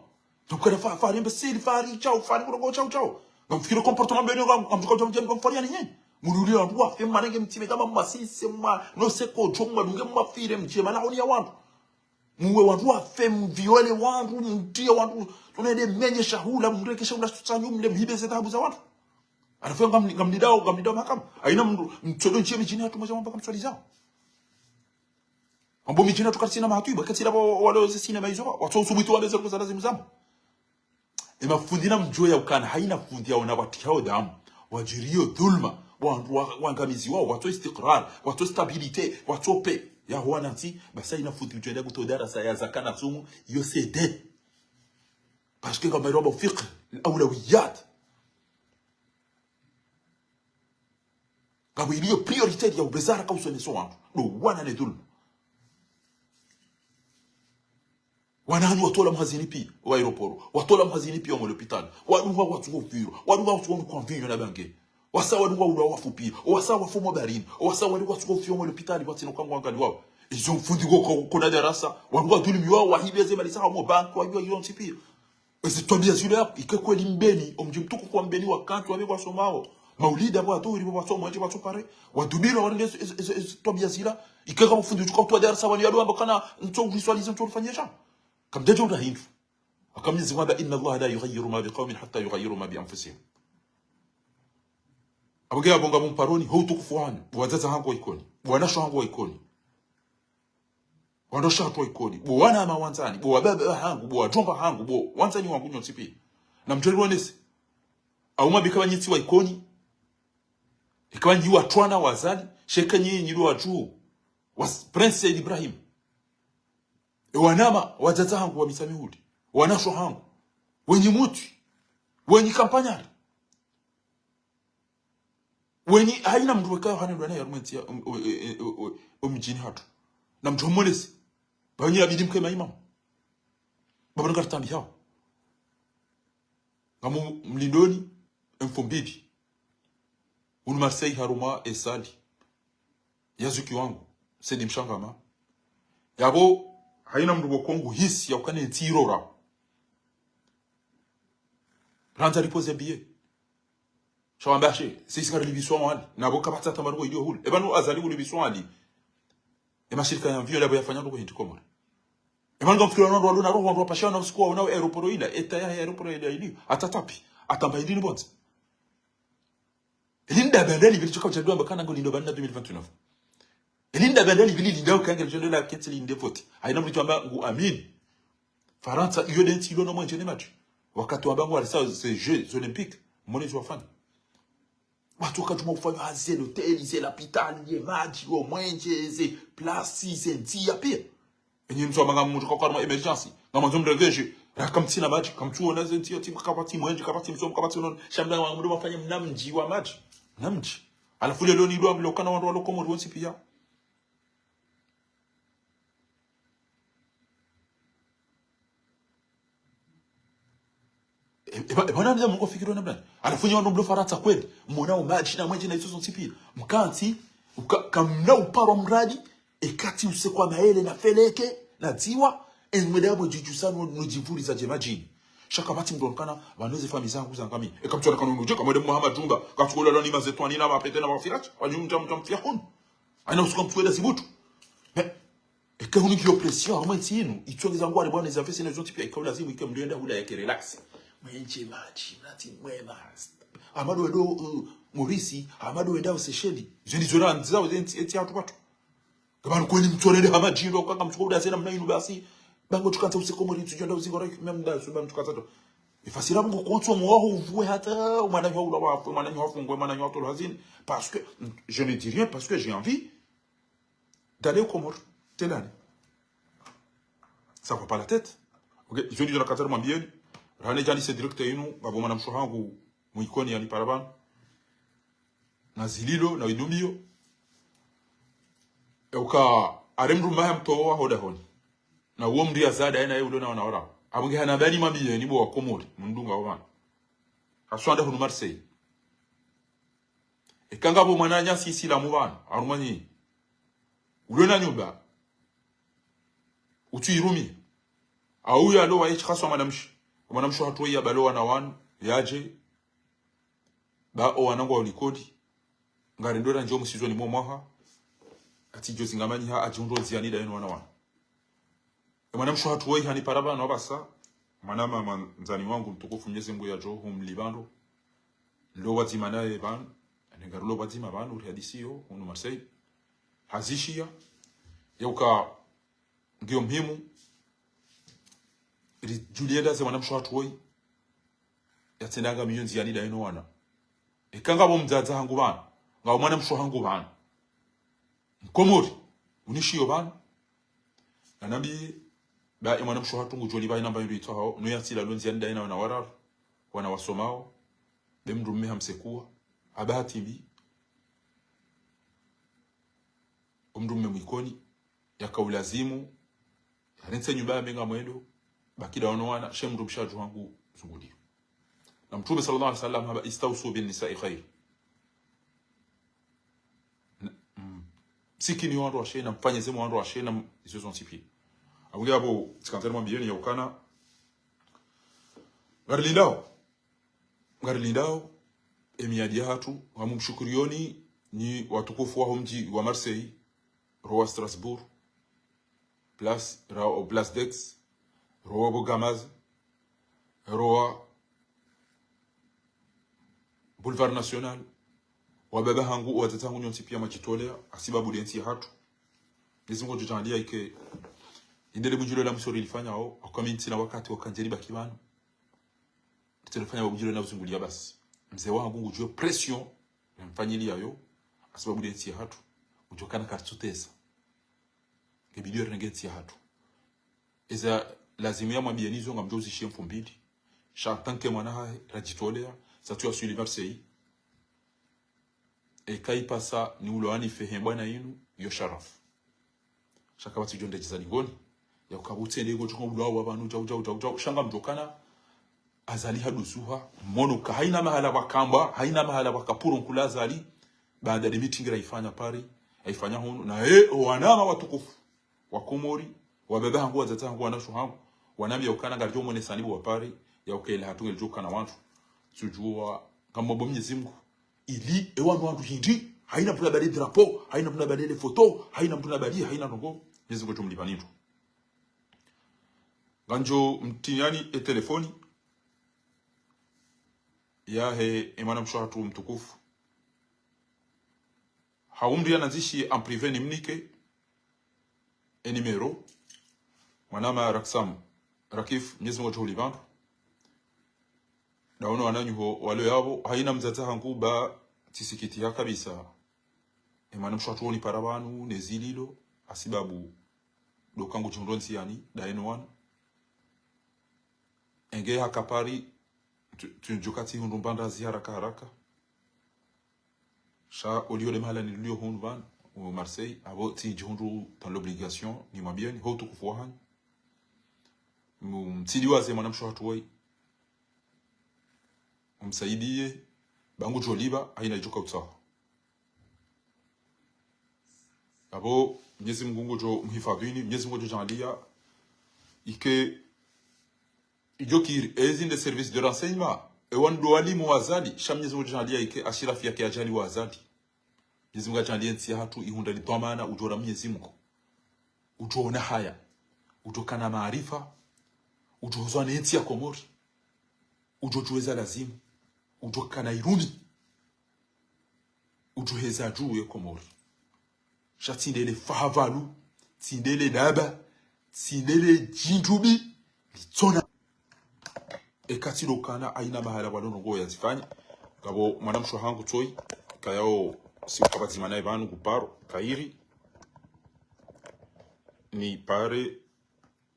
Donc, kana fa, fa, rimbe sili, fa, ri, tchau, fa, ri, kurogo, tchau, tchau. Ngamfikiri comportement beno, ngam, ngamfikiri comportement, ngamfikiri yani nyenye. Mululi wandru wafe, mwanenge mtsime kama masise, mwa, no seko, tcho, mwa, dunge, mwa, fire, mdje, mala, honi ya wandru. Muwe wandru wafe, mviole wandru, mtriye wandru. Tonende menye shahula, mreke shahula, sutsanyu, mle, mhibe ze dhahabu za wandru. Halafu ngam, ngamlidao, ngamlidao mahakama. Hayina mndru, mtsodo ntsi ye midjini hatru mwedja mwamba kamswali zao. Mambo midjini hatru katsina mahatwibu, katsina wa, wale ze sinema izo, watso usubutu wale ze ruku za lazimu zamba. Emafundi namdjuwe ya ukana, hayina fundi yaona watrihao damu, wadjiriyo dhulma, wandru wa, wangamiziwao, watso istiqrar, watso stabilité, watso paix, ya huwa nantsi, basi hayina fundi udjo enda kuto darasa ya zaka na sumu, yo c'est des. Parce que kama iroba fiqh, al-awlawiyat. Ngapvo iliyo prioritaire ya ubezara ka usomesa wandru. Ndo wana ne dhulma. Wana hanyu watola mhazini pia, wa aéroport. Watola mhazini pia, wa lopitali. Wadunga watsuko firo. Wadunga watsuko kwa mvinyo na bange. Wasa wadunga ula wafu pia. Wasa wafu mo barini. Wasa wadunga watsuko firo mo lopitali, watsina kangwa angali wao. Izo mfundi ko, ko, kuna darasa. Wadunga dhulmiwao, wahibe ze mali za hao mo banki, wahibe yontsi pia. Ezi twabia zila, ike kweli Mbeni, omdji mtukufu wa Mbeni wakantsi wapve kwasomao. Maulida pvo atuhuri pvo wasomo, wadje watsopare. Wadubira warende ezi, ezi, ezi, ezi twabia zila. Ike kama fundi utsuka utwa darasa wani yado wamba kana ntso uriswaliza ntso urifanyisha. Kamdjadjo ura hindru. Aka Mwenyezi Mungu hamba, إن الله لا يغير ما بقوم حتى يغيروا ما بأنفسهم. Apvo nge apvo ngapvo mparoni, ho utukufu hanyu, bo wadzadze hangu wa Ikoni, bo wanashe hangu wa Ikoni. Wandru washe hatru wa Ikoni, bo wanama wandzani, bo wababa hangu, bo wadjomba hangu, bo wandzani wangu nyontsi pia. Namdjolionese. Au mabika wanyitsi wa Ikoni. Ika wanyi watrwana wa Azali, sheka nyi nyi ndo wadjuu. Was, Prince Said Ibrahim. E wanama, wadzadze hangu wa Mitsamihuli. Wanashe hangu. Wenyi Mutwi. Wenyi Kampanyari. Wenyi, hayina mndru weka yohane ndwana ya rumwentsi ya, um, um, e, e, e, e, omdjini hatru. Namdjo mwonese. Ba wenyi yabidi mke maimamu. Baba nunga ritambi hao. Ngamu mlindoni, emfo mbili. Unu Marseille harumwa esali. Yazuki wangu, Sedi Mshangama. Yapvo, hayina mndru pvo Kongo hisi ya ukane ntsi irora. Randza ripoze biye. Sha wamba she, sisi kari libiswa mwali. Na pvo kapvatsi tamaruko iliyo hule. Eba nu Azali ulibiswa mwali. Emashirika ya mvio yapvo yafanya ndoko hindri Komori. Eba ngamfikiri wandru waluna roho wandru wapasha na usiku wa unao aéroport ila. Eta ya aéroport ila iliyo. Hata tapi. Hata mba hindri ni bonze. Elinda bandali pvili tsoka utsadua mbakana ngo lindo banda deux mille vingt-neuf. Elinda bandali pvili linda ukange litsendo la ketsi linde vote. Hayina mndru amba ngu amini. Farantsa, iyo nde ntsi ilo no mwenje ne madji. Wakati wamba ngu walisa ze Jeux Olympiques, mwone zo wafanya. Watru wakadjuma ufanya hazi ze loteli, ze lapitali, ye madji, wo mwenje, ze plasi, ze ndziya pia. Enyi mtsu wamba ngamdjo ka ukaruma émergence. Ngamwandzo mreveje. Raka mtsina madji. Kamtsuona ze ndziya tsi kapvatsi mwenje, kapvatsi msomo, kapvatsi unono. Sha mdru wa mdru mafanye mna mdji wa madji. Mna mdji. Halafu leo ni lwa mlo kana wandru walo Komori wontsi pia. E, e, ba, e, bana mdja mngo fikiri namna. Halafu nyi wandru mlo Farantsa kweli. Mwona wo madji na mwenje na izo zontsi pia. Mkantsi, uka, kamna uparo mradi, ekati usekwa maele na feleke, na dziwa, emwenda yapvo djidjusa no, no djivuriza dje madjini. Sha kapvatsi mndru onekana, pvanu ze fami zangu zangamiya. Eka mtsu onekana unu dje, kamwende Muhammad Jumba, katsukola loni mazetwani na mapete na mafirashi, wanyu mdja mdja mfia hunu. Hayina usiku mtsuwela zibutu. Mais, Eka hunu ngiyo pression, harumwa entsi inu, itsongeza ngwari bwana, eza fesi na zontsi pia, ika ulazimu, ika mndru yenda hula yake relax. Mwenje madji, mnati mwema. Hama ndo wendo, uh, Maurice, hama ndo wenda Seychelles. Zeni zora ndzao, entsi, entsi hatru pvatru. Kapvanu kweli mtsu rende hama djindro, kaka mtsu kuda zena mna inu basi. Bango tsukansa usiku mweri, tsu djonda usiku raki, mna mda, suba mtsukansa to. Efasira Mungu kontso mwaho uvue hata, mwananyo ula wafu, mwananyo afungwe, mwananyo atolwe hazini. Parce que, je ne dis rien, parce que j'ai envie d'aller aux Comores, telle année. Ça va pas la tête. Ok, je dis dans la quatre mwambieni. Rane djani c'est direct inu, babo mwanamshe hangu, mwikoni yani parapvanu. Na zililo, na idumiyo. Euka, are mndru mbaha mtowa hodahoni. Na uwo mndru ya zada, ena ye ulo na wana ora. Abunge hana bani mwambieni bo wa Komori, mndunga wa bana. Haswanda hunu Marseille. Eka ngapvo mwananyasi isilamu pvanu, harumwa nyi. Ulo na nyumba. Utsu irumi. Au yalo wa ichi khaswa mwanamshe. Mwanamshe hatru ya balo wana wanu, yadje. Ba o wana ngwa ulikoli. Ngarendo ra njo msizoni mo mwaha. Ati jo zingamanyi ha, adjihundro ndziani da yenu wana wanu. E mwanamshe hatru woyi hani parapvanu apvasa, mwanama mwandzani wangu mtukufu Mnyezi Mungu yadjo humlipva ndro. Ndo wadzima naye pvanu, ane ngari lo wadzima pvanu, uri hadisiyo, hunu Marseille. Hazishiya, yauka ngiyo muhimu, ridjuliye ndaze mwanamshe hatru woyi, yatsendanga miyo ndziani da yeno wana. Eka ngapvo mdzadze hangu pvanu, ngapvo mwanamshe hangu pvanu. Mkomori, unishiyo pvanu. Nanambiye, ba e mwanamshe hatru ngudjo lipva inamba yindru itswa hao, no yatsila lo ndziani da yena wana wararu, wana wasomao, be mndru mme hamsekuwa, aba hatimbi, o mndru mme mwikoni, yaka ulazimu, yarentse nyumba ya menga mwendo, baki da wano wana, she mndru mshe hatru hangu zunguliyo. Na Mtrume swallallahu alayhi wasallam hamba, "Istawsu bin nisa'i khair." Na, mm, msikini wandru washe, na mfanye zema wandru washe, na m-, izo zontsi pia. Abunge abo, tsikandza nimwambiyeni yaukana, ngarilindao. Ngarilindao, e miyadi yahatru, ngamumshukuriyoni, nyi watukufu waho mdji wa Marseille, rowa Strasbourg, Place, ra-, Place d'Aix, rowa Bogamaz, rowa Boulevard National, wababa hangu, wadzadze hangu nyontsi pia mwadjitolea, hasibabu de ntsi yahatru. Mwenyezi Mungu ngudjo djaanliya ike, indele bundjilo la msori lifanyao, akwa mi ntsina wakati wakandjeli baki pvanu. Ritselefanya bundjilo na uzunguliya basi. Mze wangu ngudjuwa pression ya mfanyiliyayo, hasibabu de ntsi yahatru. Ngudjuwa kana karitsutesa. Nge bidi yo rirenge ntsi yahatru. Eza lazimu ya mwambiyeni zo ngamdjo uzishiya mfumbili. Sha en tant que mwana hahe, radjitolea, sa tu as suivi Marseille. Eka ipasa ni ulo ani fehe bwana inu, yo sharafu. Sha kapvatsi djo ndedjeza lingoni. Yauka butsende iko tsuko ulo awa pvanu, djau, djau, djau, djau. Sha ngamdjo kana, Azali hadusuha, mono ka haina mahala wakamba, haina mahala wakapuro nkula Azali, baada de meeting rayifanya Paris, rayifanya hunu, na e, o wanama watukufu wa Komori, wababa hangu, wadzadze hangu, wanashe hangu, wanambiya ukana ngaridjo mwonesani bo wa Paris, yauka ile hatru ngelidjo kana wandru. Tsudjuwa, ngamomba Mwenyezi Mungu, ili, e wandru wandru hindri, haina mndru nabali drapeau, haina mndru nabali le photo, haina mndru nabali, haina ndrongo, Mwenyezi Mungu ngudjo mlipvani ndro. Ngandjo mtriyani e telefoni yahe e mwanamshe hatru mtukufu. Haumri yanandzishi en privé nimnike e numéro. Mwanama Raksam, Rakif, Mwenyezi Mungu ngudjo hulipva ndro. Daono wananyaho walo yapvo, haina mdzadze hangu ba tsisikitiha kabisa. E mwanamshe hatru woni para pvanu, ne zililo, hasibabu do ka ngudjo hundro ndziani, da yeno wana. Enge haka Paris, tu, tu, djuka tsihundru mbandazi haraka haraka. Sha oliho de mahala nilio hunu pvanu, o Marseille, apvo tsidjihundru dans l'obligation, nimwambiyeni, ho utukufu wahanyu. Mu-, mtsidiwaze mwanamshe hatru woyi. Mumsaidiye, ba ngudjo lipva, haina idjo ka utsaha. Apvo, Mwenyezi Mungu ngudjo mhifadhwini, Mwenyezi Mungu ngudjo djaanliya, ike, idjo kiri, ezi nde service de renseignement, e wandru walimu wa Azali, sha Mwenyezi Mungu ngudjo djaanliya ike, ashirafi yake ajali wa Azali. Mwenyezi Mungu adjaanliye ntsi yahatru, ihundra lidhwamana, udjora Mwenyezi Mungu. udjo ona haya, udjo kana maarifa, udjo huzwa ne ntsi ya Komori, udjo djuwa eza lazimu, udjo kana irumi, udjo heza dju ye Komori. Sha tsi ndele fahavalou, tsi ndele daba, tsi ndele djindrubi, litsona. Eka tsi ndo kana haina mahala pvwa lo ndrongoo yazifanya. Ngapvo mwanamshe hangu Toi, kayao siku kapvadzima naye pvanu ngu paro, kayiri. Ni pare,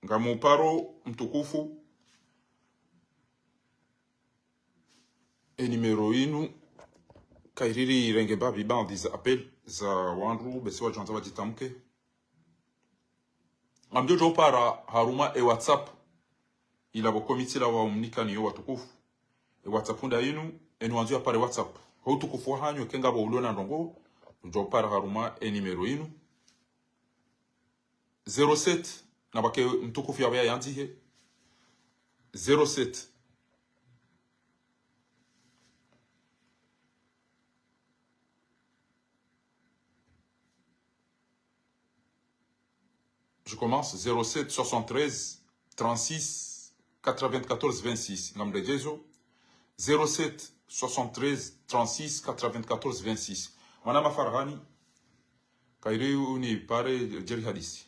ngamu paro mtukufu. E numéro inu, kayiri rirenge mbapvi baadhwi za appel, za wandru, basi wadjo wandza wadjitamke. Ngamdjo djo para harumwa e WhatsApp, ila pvo komiti la wamnika niyo watukufu. E WhatsApp nda inu, eni wandzo ya pare WhatsApp. Ho utukufu wa hanyu, eka ngapvo ulo na ndrongoo, djo para harumwa e numéro inu. Zéro sept, na pvwake mtukufu yapvo ya yandzihe. Zéro sept. Je commence, zéro sept soixante-treize trente-six quatre-vingt-quatorze vingt-six. Ngamredjezo, zéro sept soixante-treize trente-six quatre-vingt-quatorze vingt-six. Mwanama Farhani, kayiri uni pare djeri hadisi.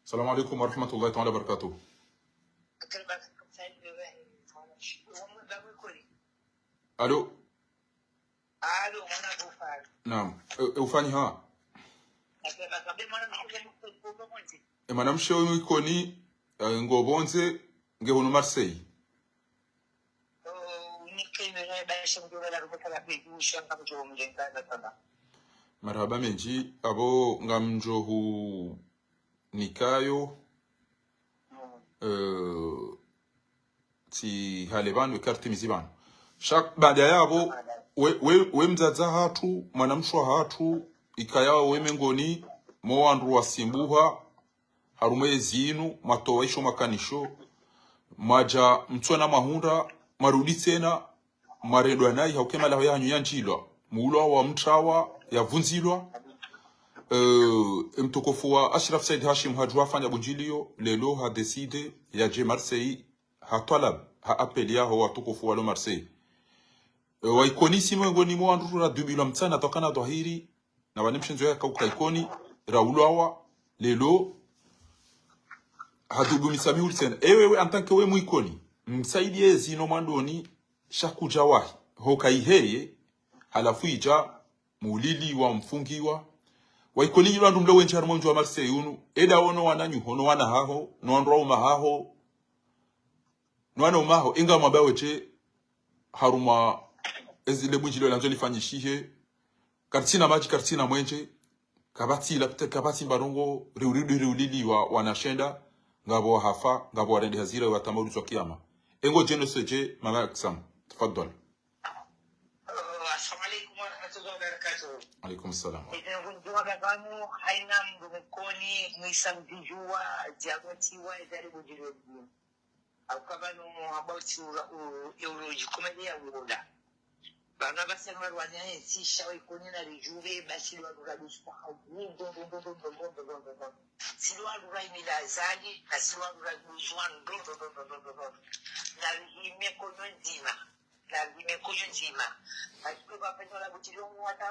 Salam alaikum wa rahmatullahi ta'ala wa barakatuh. Allô? Naam. E, e, ufanya ha? E, mwanamshe oyu Ikoni, e, ngo pvondze, nge hunu Marseille. Marahaba mendji, apvo ngamdjo hu nikayo, eh, tsi hale pvanu, eka ritimizi pvanu. Sha baada yapvo, we, we, we mdzadze hatru, mwanamshe hatru, ikaya we mengoni mo wandru wasimbuha harumwa ezi inu, mwatowa isho mwakanisho, mwadja mtsona mahundra, mwarudi tsena, mwarendwa nayi, hauka e malaho yahanyu yandjilwa, muulwa wa mtrawa, yavundzilwa. Eh, e mtukufu wa Ashraf Said Hashim hadjuwa hafanya bundjiliyo, leo ha décidé yadje Marseille, ha twalab, ha appel yaho watukufu walo Marseille. Eh, wa Ikoni si mengoni mo wandru radubilwa mtsana, twakana dhwahiri, na pvanu mshendzo yaka uka Ikoni, raulwawa, leo, hadubu mitsamihu tsena. Ewe, we, en tant que we mu Ikoni, msaidiye zinu mwandoni, sha kudja wahi, hoka iheye, halafu idja, muuliliwa, mfungiwa. Wa Ikoni yilo wandru mlo wendji harumwa mdji wa Marseille unu, eda ono wananyaho, no wana haho, no wandru waume haho, no wananya haho, inga mwamba wedje, harumwa ezi le bundjiliyo landzo lifanyishihe, karitsina madji, karitsina mwenje, kapvatsi la pte, kapvatsi mbarongo, riuridi, riuliliwa, wana shenda, ngapvo wahafa, ngapvo warende hazira, watama urizwa kiyama. Engo djeno sedje, mama Aksam, tafadhal. Assalamu alaikum warahmatullahi wabarakatuh. Alaikum salam. Ete ngunjua gaganu, haina mndru Mkoni, mwisa mdijua, djagotiwa, edari bundjiliyo djini. Hauka pvanu hamba utsi ura, u, euro djikomele ya uola. Pvanu apvasa ngarwani aye ntsi sha wa Ikoni na ridjuwe, basi lwa lura dusu kwa hau, ndo, ndo, ndo. Si lwa lura imila Azali, na si lwa lura dusu wa, ndo, ndo. Na rihime Kongo ndzima. Na rihime Kongo ndzima. Basi kwa pvanu la butiliyo mwata,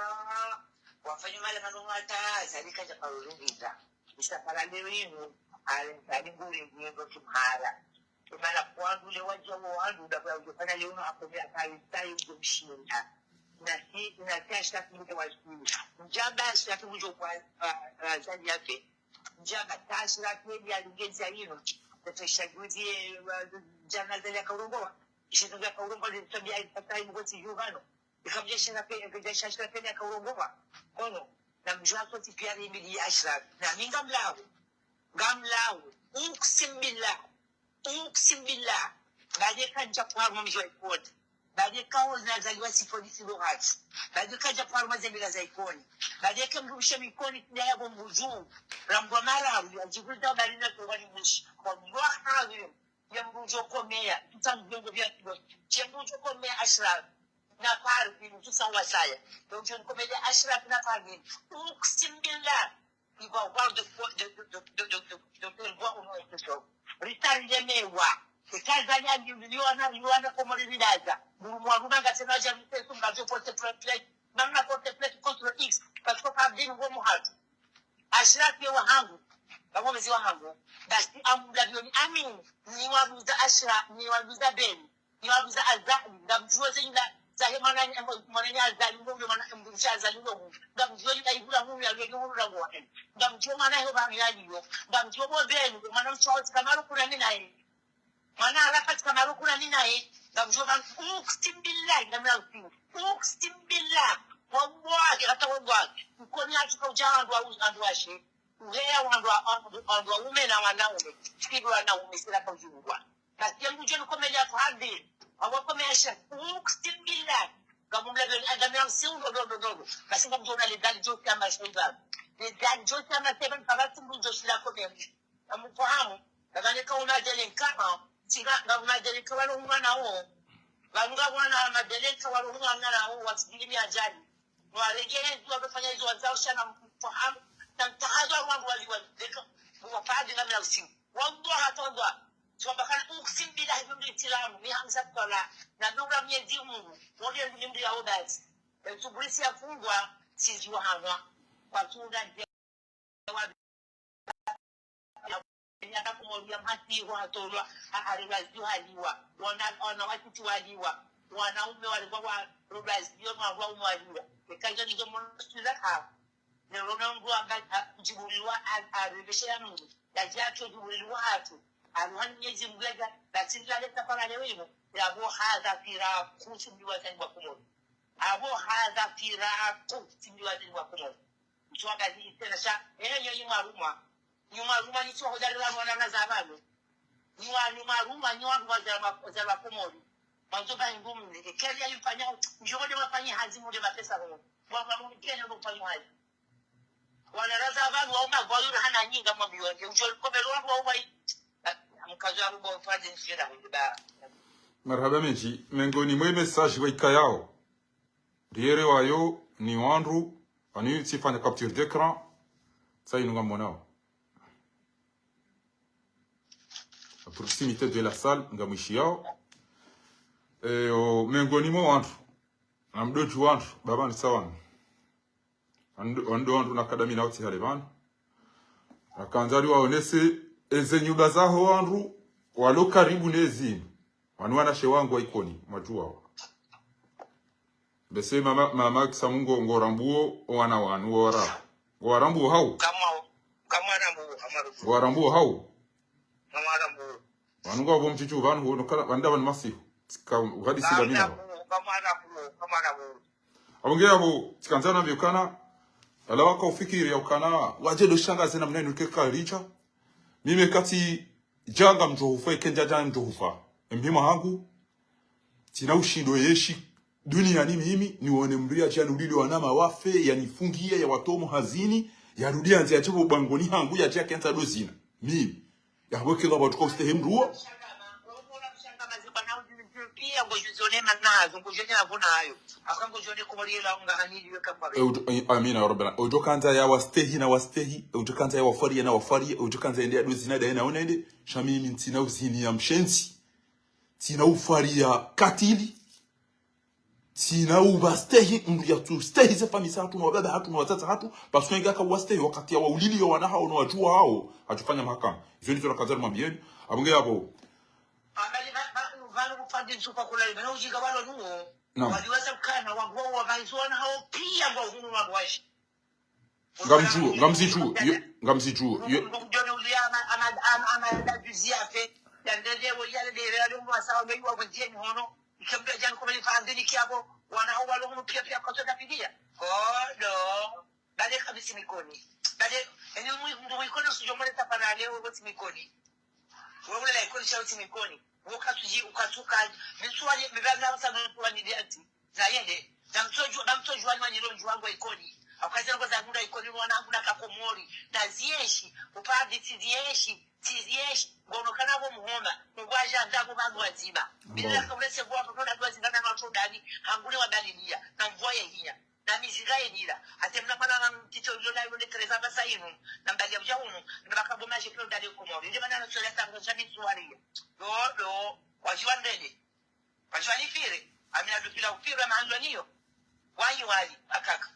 wafanya mala manu mwata, Azali kadja parurungiza. Isapara leo inu, ale, ale ngure ngure ndo kimhara. Imana kwandru le wadja wo wandru, ndapvo ya udjofanya leo inu, akombe akali tayi udjomshinda. Nasi, nasi ashitaki mdjo washili. Ndjamba ashitaki mdjo kwa, ah, ah, Azali yafe. Ndjamba ta ashitaki ya lingezi ya inu. Tete shaguzi, eh, wa, djana Azali yakaurongowa. Ishitunga yakaurongowa, zitabiya ipata inu koti yuvano. Ikabja shira pe, ikabja shira pe ne akaurongowa. Kono, na mdjuwa koti piya rimidi Ashraf. Na mi ngamlawo. Ngamlawo. Uksim billah. Uksim billah. Baada kandja kwa mdji wa Ikoni. Baada eka wo nazaliwa sifoni silo hatru. Baada eka dja paro mazembela za Ikoni. Baada eka mdru mshe Mikoni kida ya bo mbuju. Rambwa mararu ya djivulida bali na kuwa ni mbushi. Kwa mbuwa hazi. Ya mdru djo komeya. Tuta mdru djo vya kido. Ya mdru djo komeya Ashraf. Na Parvin. Tuta wasaya. Donc je ne comédie Ashraf na Parvin. Uksim billah. Il va avoir de quoi, de, de, de, de, de, de, de, de quoi on a quelque chose. Rita ndemewa. Eka Azali aliuliwa na, aliuliwa na Komori lidaza. Mdru mwa rumanga tsena dja mtesu ngazo porte plainte. Namna porte plainte contre X. Parce que Parvin ngo muhatu. Ashraf ye wahangu. Ngapvo mezi wahangu. Basi amdavyo ni Amin. Ni wabuza Ashraf, ni wabuza Ben. Ni wabuza Azali, ngamdjuo ze nyumba zahe mwananya, mwananya Azali, ndo mwana mdrumshe Azali ndo. Ngamdjuo nyumba ibura mumi ya lweli mulu la ngwa. Ngamdjuo mwana he bani ya liyo. Ngamdjuo bo beni, mwana mshawo tika maru kuna ninaye. Mwana Arafat tika maru kuna ninaye. Ngamdjuo mwana, uksim billah, ngamdjuo uksim. Uksim billah. Wallahi, hata wallahi. Ikoni hatu ka udja wandu wa, wandu washe. Uheya wandu wa, wandu, wandu waume na wanaume. Fikiri wanaume, sila ka udjungwa. Basi ya mdru djo ni komeya Parvin. Awa komeya Ashraf. Uksim billah. Ngamumla beni adami ya msiu, no, no, no, no. Basi ngamdjo na le dali djo kama shaiban. Le dali djo kama shaiban, kama si mdru djo shila komeya. Ngamfahamu. Ngamane ka umadele nkama. Siga, ngamumajele nkama no mwana wo. Ngamga mwana madele nkama no mwana wo. Wasidili mi ajali. Waregele, wafanya izo wazao shana mfahamu. Na mtahazo wa wangu wali wa deka. Mwa Parvin ngamina usiu. Wallahi, hata wallahi. Tsamba kana uksim billahi, mdru Islamu, ni Hamza Abdallah. Na nura Mwenyezi Mungu, wole mdru mdru ya obazi. Mdru bulisi ya fungwa, sizi wa hanwa. Kwa tunda ndia wa ya Komori ya mhati wa hatolwa, ha, ha, rulaziwa haliwa. Wana, wana watiti waliwa. Wanaume waliwa wa rulaziwa, mwa wa umwaliwa. Eka dja nizo mwana sula ha. Nero na mdru amba, a, djibuliwa, a, a, rebeshe ya Mungu. Ya dja to djibuliwa hatu. Aruhani Mwenyezi Mungu ya dja, basi nila leta para leo ino. Ya bo hadha firaku, simbi wa zani wa Komori. Abo hadha firaku, simbi wa zani wa Komori. Mtsuwa gazi itena sha, eh, nyo nyuma ruma. Nyuma ruma ni tsuwa hodari la mwana na zabalo. Nyuma, nyuma ruma, nyuma ruma za ma-, za wa Komori. Mwandzo ba ingu mne. Ekeli ya yifanya, njoko de wafanya hazi mde mapesa ho. Mwa, mwa, mwa, kenya ndo fanya hazi. Wana raza abantu wa uma gwa yura hana nyinga mwa mbiyo nge. Ujo komelo wangu wa uwa yi. Mkazo wangu wa ufadhi nshira mdeba. Marahaba mendji, mengoni mwe message wa ikayao. Riere wayo ni wandru, wani tsifanya capture d'écran, sa inu ngamonao. À proximité de la salle, ngamwishiyao. E, o, mengoni mwa wandru, na mdodju wandru, baba ni sawanu. Wandru, wandru, wandru na kadami na wati hale bana. Nakandza riwaonese, eze nyumba zaho wandru, walo karibu nezi. Wanu wanashe wangu wa Ikoni, mwadjuwao. Bese mama, mama kisa mungo, ngo rambuo, o wana wanu, o wara. Ngo warambuo hau. Kamwa, kamwa rambuo, kamwa rambuo. Ngo warambuo hau. Kamwa rambuo. Wanu ngo wabo mtiti, wanu ngo, no kala, wanda wanu masihu. Tsika, uhadisi la mina. Kamwa rambuo, kamwa rambuo, kamwa rambuo. Abo nge abo, tsikandza na mbiyo kana, ala waka ufikiri ya ukana, wadje do shanga zena mna inu ke karicha. Mimi kati djanga mdjohufa, ikendja djanga mdjohufa. Emhima hangu, tsina ushindo yeshi, duniani mimi, niwone mdru ya djani ulili wanama wafe, yanifungiye, ya watomo hazini, ya rudi anze ya djebo bangoni hangu, ya dja kendza do zina. Mimi. Ya weke ngapvo tuka ustehi mdru wo. E, ujo-, e, amina ya Rabbana. Ujo kandza ya wastehi na wastehi, ujo kandza ya wafariya na wafariya, ujo kandza yende ya do zina da yena onende, sha mimi ntsina uzini ya mshenzi, ntsina ufariya katili, ntsina ubastehi, mdru ya tu stehi ze fami za hatru, na wababa hatru, na wazaza hatru, parce que ngaka wastehi wakati ya waulili yo wana hao, na wadjuwa hao, hatufanya mahakama. Izo ndizo nakandza nimwambiyeni, abo nge abo. Abali ba, ba, ba, ba, kufadi nsupa kula, ba, na ujinga walo nuwo. Naam. Waliweza kukana, waguwa, wabaizo wana hao, piya, ngwa hunu, wagwashi. Ngamdjuwo, ngamzidjuwo, yo, ngamzidjuwo, yo. Ngudjone uliya ama, ama, ama, ama, ya da juzi ya fe. Ya ndende wo ya de ya de mwa sawa mbe wa kwenye ni hono. Ikembe jani kwa mali fandini kiabo. Wana hao walo hunu piya piya kwa soda piya. Kodo. Bade kabisi Mikoni. Bade, eni mwi, mwi Ikoni usudjo mwone tapana leo wote Mikoni. Wewe ule la Ikoni sha wote Mikoni. Wo katsuji, ukatsuka, mitsuwali, mibanga msa mitsuwali ndi ati. Zayende, na mtsodju, na mtsodju wani wani lonju wangu wa Ikoni. Akaze ngo za munda Ikoni, wana wangu na kakomori. Na zienshi, upandi tsi zienshi, tsi zienshi. Ngono kana wo muhoma, ngwaja ndago bangu wadzima. Bila kaulese ngwa mtoto na wadzima na watu ndani, hangule wadalilia, na mvua ya hinya. Na mizinga yenila. Ate mna mwana na mtito yona yone treza basa inu. Na mbali ya mja unu. Na makabo maje pio ndani Komori. Ndi mana na sura tangu za mitsuwali. Lo, lo. Wajiwa ndene. Wajiwa ni pire. Amina dupila upire mahanzo niyo. Wayi wali. Akaka.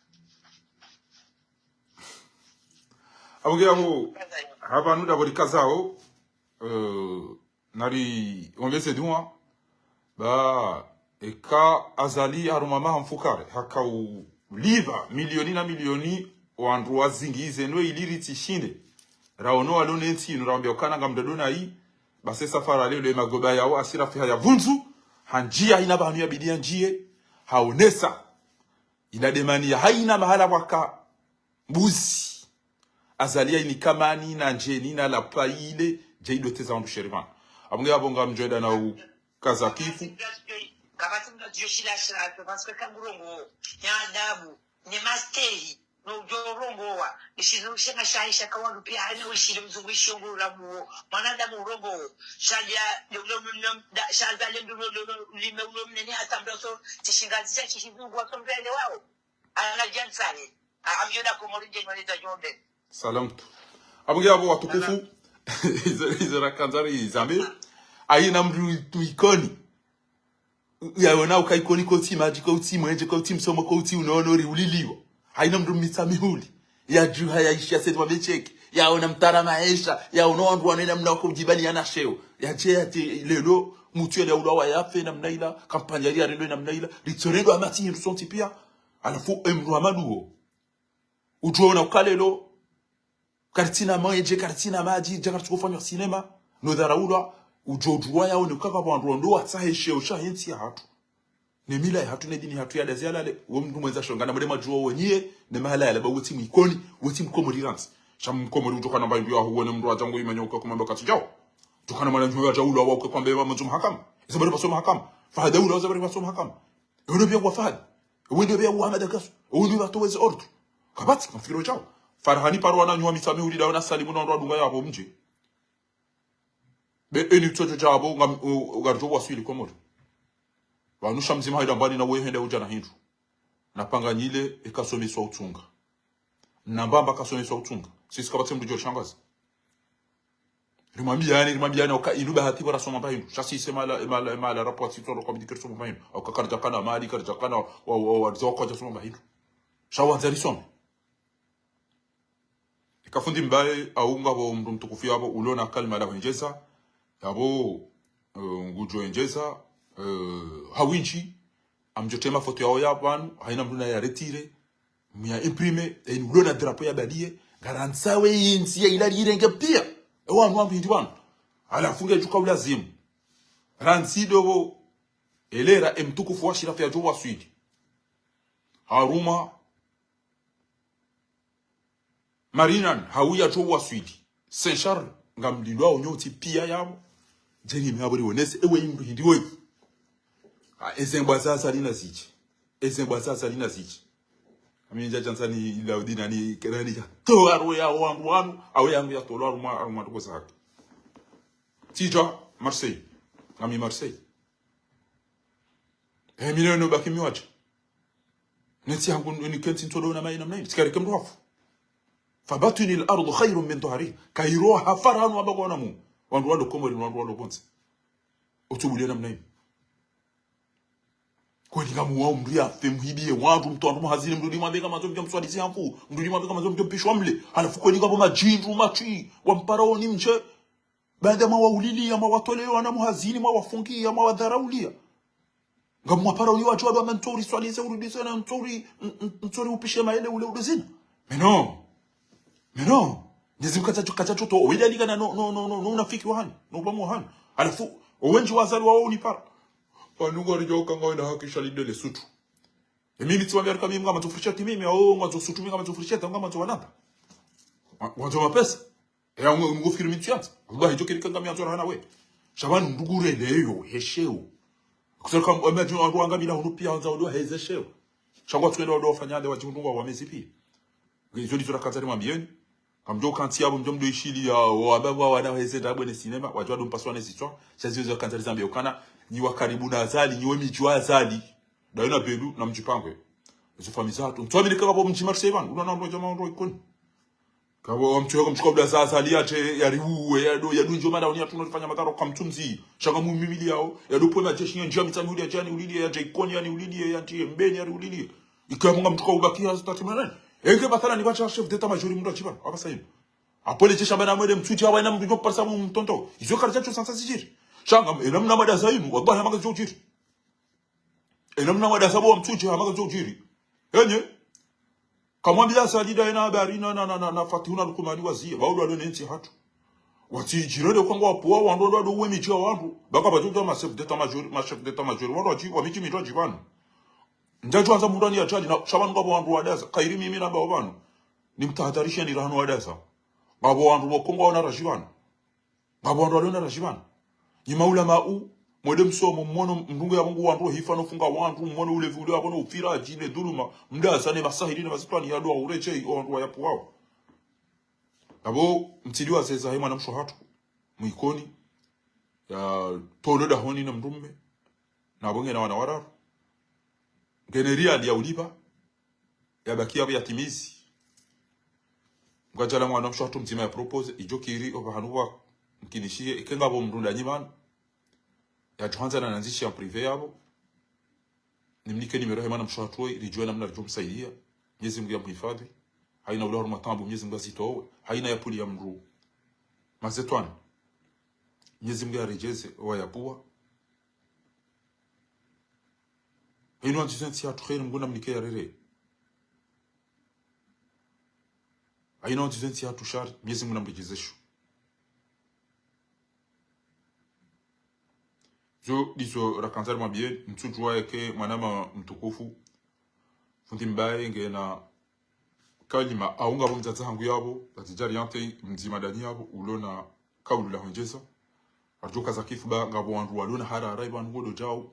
Abonge abo, hapvanu ndapvo rikazao, eh, nari ongeze dua, ba, eka Azali haruma maha mfukare, haka ulipva milioni na milioni, wandru wazingize no ili ritsishinde. Raono walo ne ntsi inu, rawambia ukana ngamdado nayi, basi safari leo le magoba yao asira fiha ya vunzu, hanjia ina pvanu ya bidia njie, haonesa. Ina demani ya haina mahala waka mbuzi. Azali ya ini kamani na njeni na lapayile, je ido teza wandru sherivana. Abonge abonga mjweda na ukaza kifu. Kapvatsi mdru adjo shila shila, parce que kangurongo, ya adabu, ne mastehi, no udjo rongowa, ishizu shema shaisha kawandu pia hane ushile mzungu ishiongo ulamuo, mwanadamu urongo, shadia, shadia le mdu, lime ulo mnene hata mdru so, tishingazisha, tishizungu, waso mdru ele wao. Ana jansani. A, amjona Komori nje mweleza jombe. Salam tu. Abonge abo watukufu. Izo, izo rakanzari zambe. Ayina mdru tu Ikoni. Yaona uka Ikoni kotsi madji, kotsi mwenje, kotsi msomo, kotsi unono ri uliliwa. Ayina mdru mitsa mihuli. Yadjuha yaishiya seti wa mecheke. Yaona mtara maesha. Yaona wandru wanena mna wako ujibani yana sheo. Yache yati lelo, mutsu yele ulawa yafe namna ila. Kampanya ri yarendo namna ila. Ritsorendo amati yindu sontsi pia. Halafu emdru wa maduo. Udjo ona uka lelo, karitsina mwenje, karitsina madji, dja karitsuko fanywa sinema, no dharaulwa, udjo djuwa yaone uka pvwa wandru wandru watsahe sheo shahe ntsi yahatru. Ne mila yahatru, ne dini yahatru ya dazi yalale, wo mdru mwendza shonga na mdema djuwa wonyiye, ne mahala yalaba wotsi Mwikoni, wotsi Mkomori rantsi. Sha Mkomori udjo kana mba hindru yahuwone mdru wadja ngo imanya uka kumamba katsi djao. Udjo kana mwana nyuwa yadja ulawa uka kwambe mba mwendzo mahakama. Izo bari pvaso mahakama. Fahada ulawa izo bari pvaso mahakama. Ewe ndo pia wa Fahad. Ewe ndo pia wa Ahmed Akasu. Ewe ndo pia towezi ordre. Kapvatsi, kamfikiro djao. Farhani paro wana nyuwa mitsa mihuli dawo na salimu na ndo adunga yapvo mdji. Be eni tsodjo djapvo, ngam, u, u, ngaridjo waswili Komori. Pvanu sha mdzima haida mbani na we hende udja na hindru. Na panga nyile, eka someswa utsunga. Na mbamba kasomeswa utsunga. Sisi kapvatsi mdru djo shangazi. Rimwambiyani, rimwambiyani, uka inu bahati pvo rasoma mba hindru. Sha sisi mala, mala, mala, rapport si tsoro kwa bidi kiri soma mba hindru. Uka karidja kana mali, karidja kana wa, wa, wa, wa, ridza wakwadja soma mba hindru. Sha wandza risome. Eka fundi mbaye, au ngapvo mdru mtukufu yapvo, ulo na kalima la hwendjeza, yapvo, eh, ngudjo hwendjeza, eh, hawindji, amdjo tema foto yawo ya pvanu, hayina mdru na ya retire, muya imprime, eni ulo na drapeau ya baliye, ngarantsawe yintsi ya ila lirenge pia. Ewa wanu wambi hindri wanu. Halafu ngedjuka ulazimu. Rantsi dopvo, elera emtukufu wa Shirafu yadjo waswili. Haruma, Marinan, hau yadjo waswili. Saint Charles, ngamlindwa onyo tsi pia yapvo. Djeni mi apvo riwonese, ewe imdru hindri wewe. A, eze mbwa za Azali na zidje. Eze mbwa za Azali na zidje. Ami ndja djandzani ila udina ni kerani ya. Towa roho ya wangu wanu, awe yangu ya tolwa harumwa, harumwa tuko zake. Tsidja, Marseille. Ngami Marseille. E, mi leo no baki mi wadja. Nentsi yangu ni kentsi ntsodo na mayi namna ini. Tsikari ke mdru wafu. فبطن الأرض خير من ظهرها. Kairo hafara hanu wabako wana mu. Wandru walo Komori, wandru walo pvontsi. Utsubulia namna ini. Kweli ngamuwao mdru yafe, muhibiye wandru, mtowa wandru muhazini, mdru limwambe ka mandzo mdjo mswalizi hangu, mdru limwambe ka mandzo mdjo mpishwa mle. Halafu kweli ngapvo madjindru, matswi, wampara oni mdje. Baada mwawauliliya, mwawatoleya wana muhazini, mwawafungiya, mwawadharauliya. Ngamwapara uliwa djuwa ba mantsouri swalize urudise na ntsouri, n-, n-, ntsouri upishe maele ule udozina. Mais non. Mais non. Nezi mkata, kata choto, owele alikana no, no, no, no, no unafiki wa hani, no ubamu wa hani. Halafu, owendji wa Azali wawo unipara. Pvanu ngwaridjo uka ngwawena haki sha lidele sutu. Emi mitsi wa Amerika mimi ngamandzo furisheti mimi, awo ngwandzo sutu mimi ngamandzo furisheti, ngamandzo wanamba. Wa-, ngwandzo mapesa. E, awo ngu-, ngufikiri mitsi yandza. Wallahi, djo kiri kanga mi andzo rahana we. Sha pvanu ndugu releyo, hesheo. Kusaka, wame adjinu wandru wanga bila hunu piya wandzao ndo heze sheo. Sha ngwatsuwenda ndo wafanya nde wadjihundru ngwao wamezi piya. Izo ndizo rakandza nimwambiyeni. Kamdjo kantsi yapvo mdjo mdo ishiliya, wamba ngwao wana heze ndabwe ne sinema, wadjo wado mpaswa ne zitswa. Sha zizo rakandza nizambiye ukana, nyi wa karibu na Azali, nyi we midji wa Azali. Ndayo na Belu, na mdjipangwe. Izo famiyi zatru. Mtsuwamini kaka pvo mdji Marseille pvanu, unaona ndo djama ndo Ikoni. Kabo wamtsuhe kamtsuka uda za Azali yadje yariuwe, yado, yado ndjo madauni yatru no rifanya madhara kamtsumzi. Sha ngamumimiliyao, yado pvwe madjeshi yandjiya Mitsamihuli yadje yaniuliliye, yadje Ikoni yaniuliliye, yadje Mbeni yaniuliliye. Ika munga mtsuka ubakiya zitati manani. Enge bathala ni bacha chef d'état-major mndru adjipvanu, apvasa yinu. Apvo le jeshi amba namwende Mitsudje hawa ina mndru nyo parisa mu mtonto. Izo karidja tso sansa zidjiri. Sha nga, ena mna mada za yinu, wallahi hama ngazidjo djiri. Ena mna mada za bo wa Mitsudje hama ngazidjo djiri. Enyi. Kamwambiya Azali nda yena habari na, na, na, na, na Fatihu na Lukumani waziye, ba udo walo ne ntsi hatru. Watsidjirende kwanga wapvuwa, wandru wado wado uwe midji ya wandru. Baka badjo ma chef d'état-major, ma chef d'état-major, wandru wadji, wa midji mindru wadji pvanu. Ndjadjo wandza mundru ani yadjali, na sha pvanu ngapvo wandru wadaza, kayiri mimi namba wa pvanu. Nimtahadharisheni rahanu wadaza. Ngapvo wandru wa Kongo wana radji pvanu. Ngapvo wandru waliona radji pvanu. Nyi maulamaa, mwende msomo, mwono mndru nge yapvo ngu wandru hifa no funga wandru, mwono ulevi ule yapvo no ufiradji ne dhuluma, mdaza ne masahiri ne mazitwani yado wa uredjeyi, o wandru wayapvuwao. Apvo mtsidi wazeza he mwana mshe hatru, Mwikoni, ya tolo dahoni na mndru mme, na pvo ngena wana wararu. Ngena riyali ya ulipva, yabaki yapvo yatimizi. Mkadjala mwana mshe hatru mdzima ya propose, idjo kiri, opvahanu pvwa mkinishiye, ike ngapvo mndru ndanyi pvanu. Yadjo handza na nandzishi en privé yapvo. Nimnike numéro he mwana mshe hatru, ridjuwe namna ridjo msaidiya. Mnyezi Mngu ya mhifadhi. Hayina ula harumwa taabu, Mnyezi Mngu yazitowe. Hayina ya pvuli ya mndru. Mazetwani. Mnyezi Mngu yaredjeze, wayapvuwa. Hayina wandzizo entsi hatru kheri, Mngu namnike ya rere. Hayina wandzizo entsi hatru shari, Mnyezi Mngu namredjeze sho. Zo ndizo rakandza nimwambiye, mtsudjuwa yeke mwanama mtukufu. Fundi Mbaye ngena kalima, au ngapvo mdzadze hangu yapvo, batijari yante mdzima dani yapvo, ulona kaulu la hondjeza. Ardjo kaza kifu ba ngapvo wandru walona harara, ipvo wandru ngodo djao.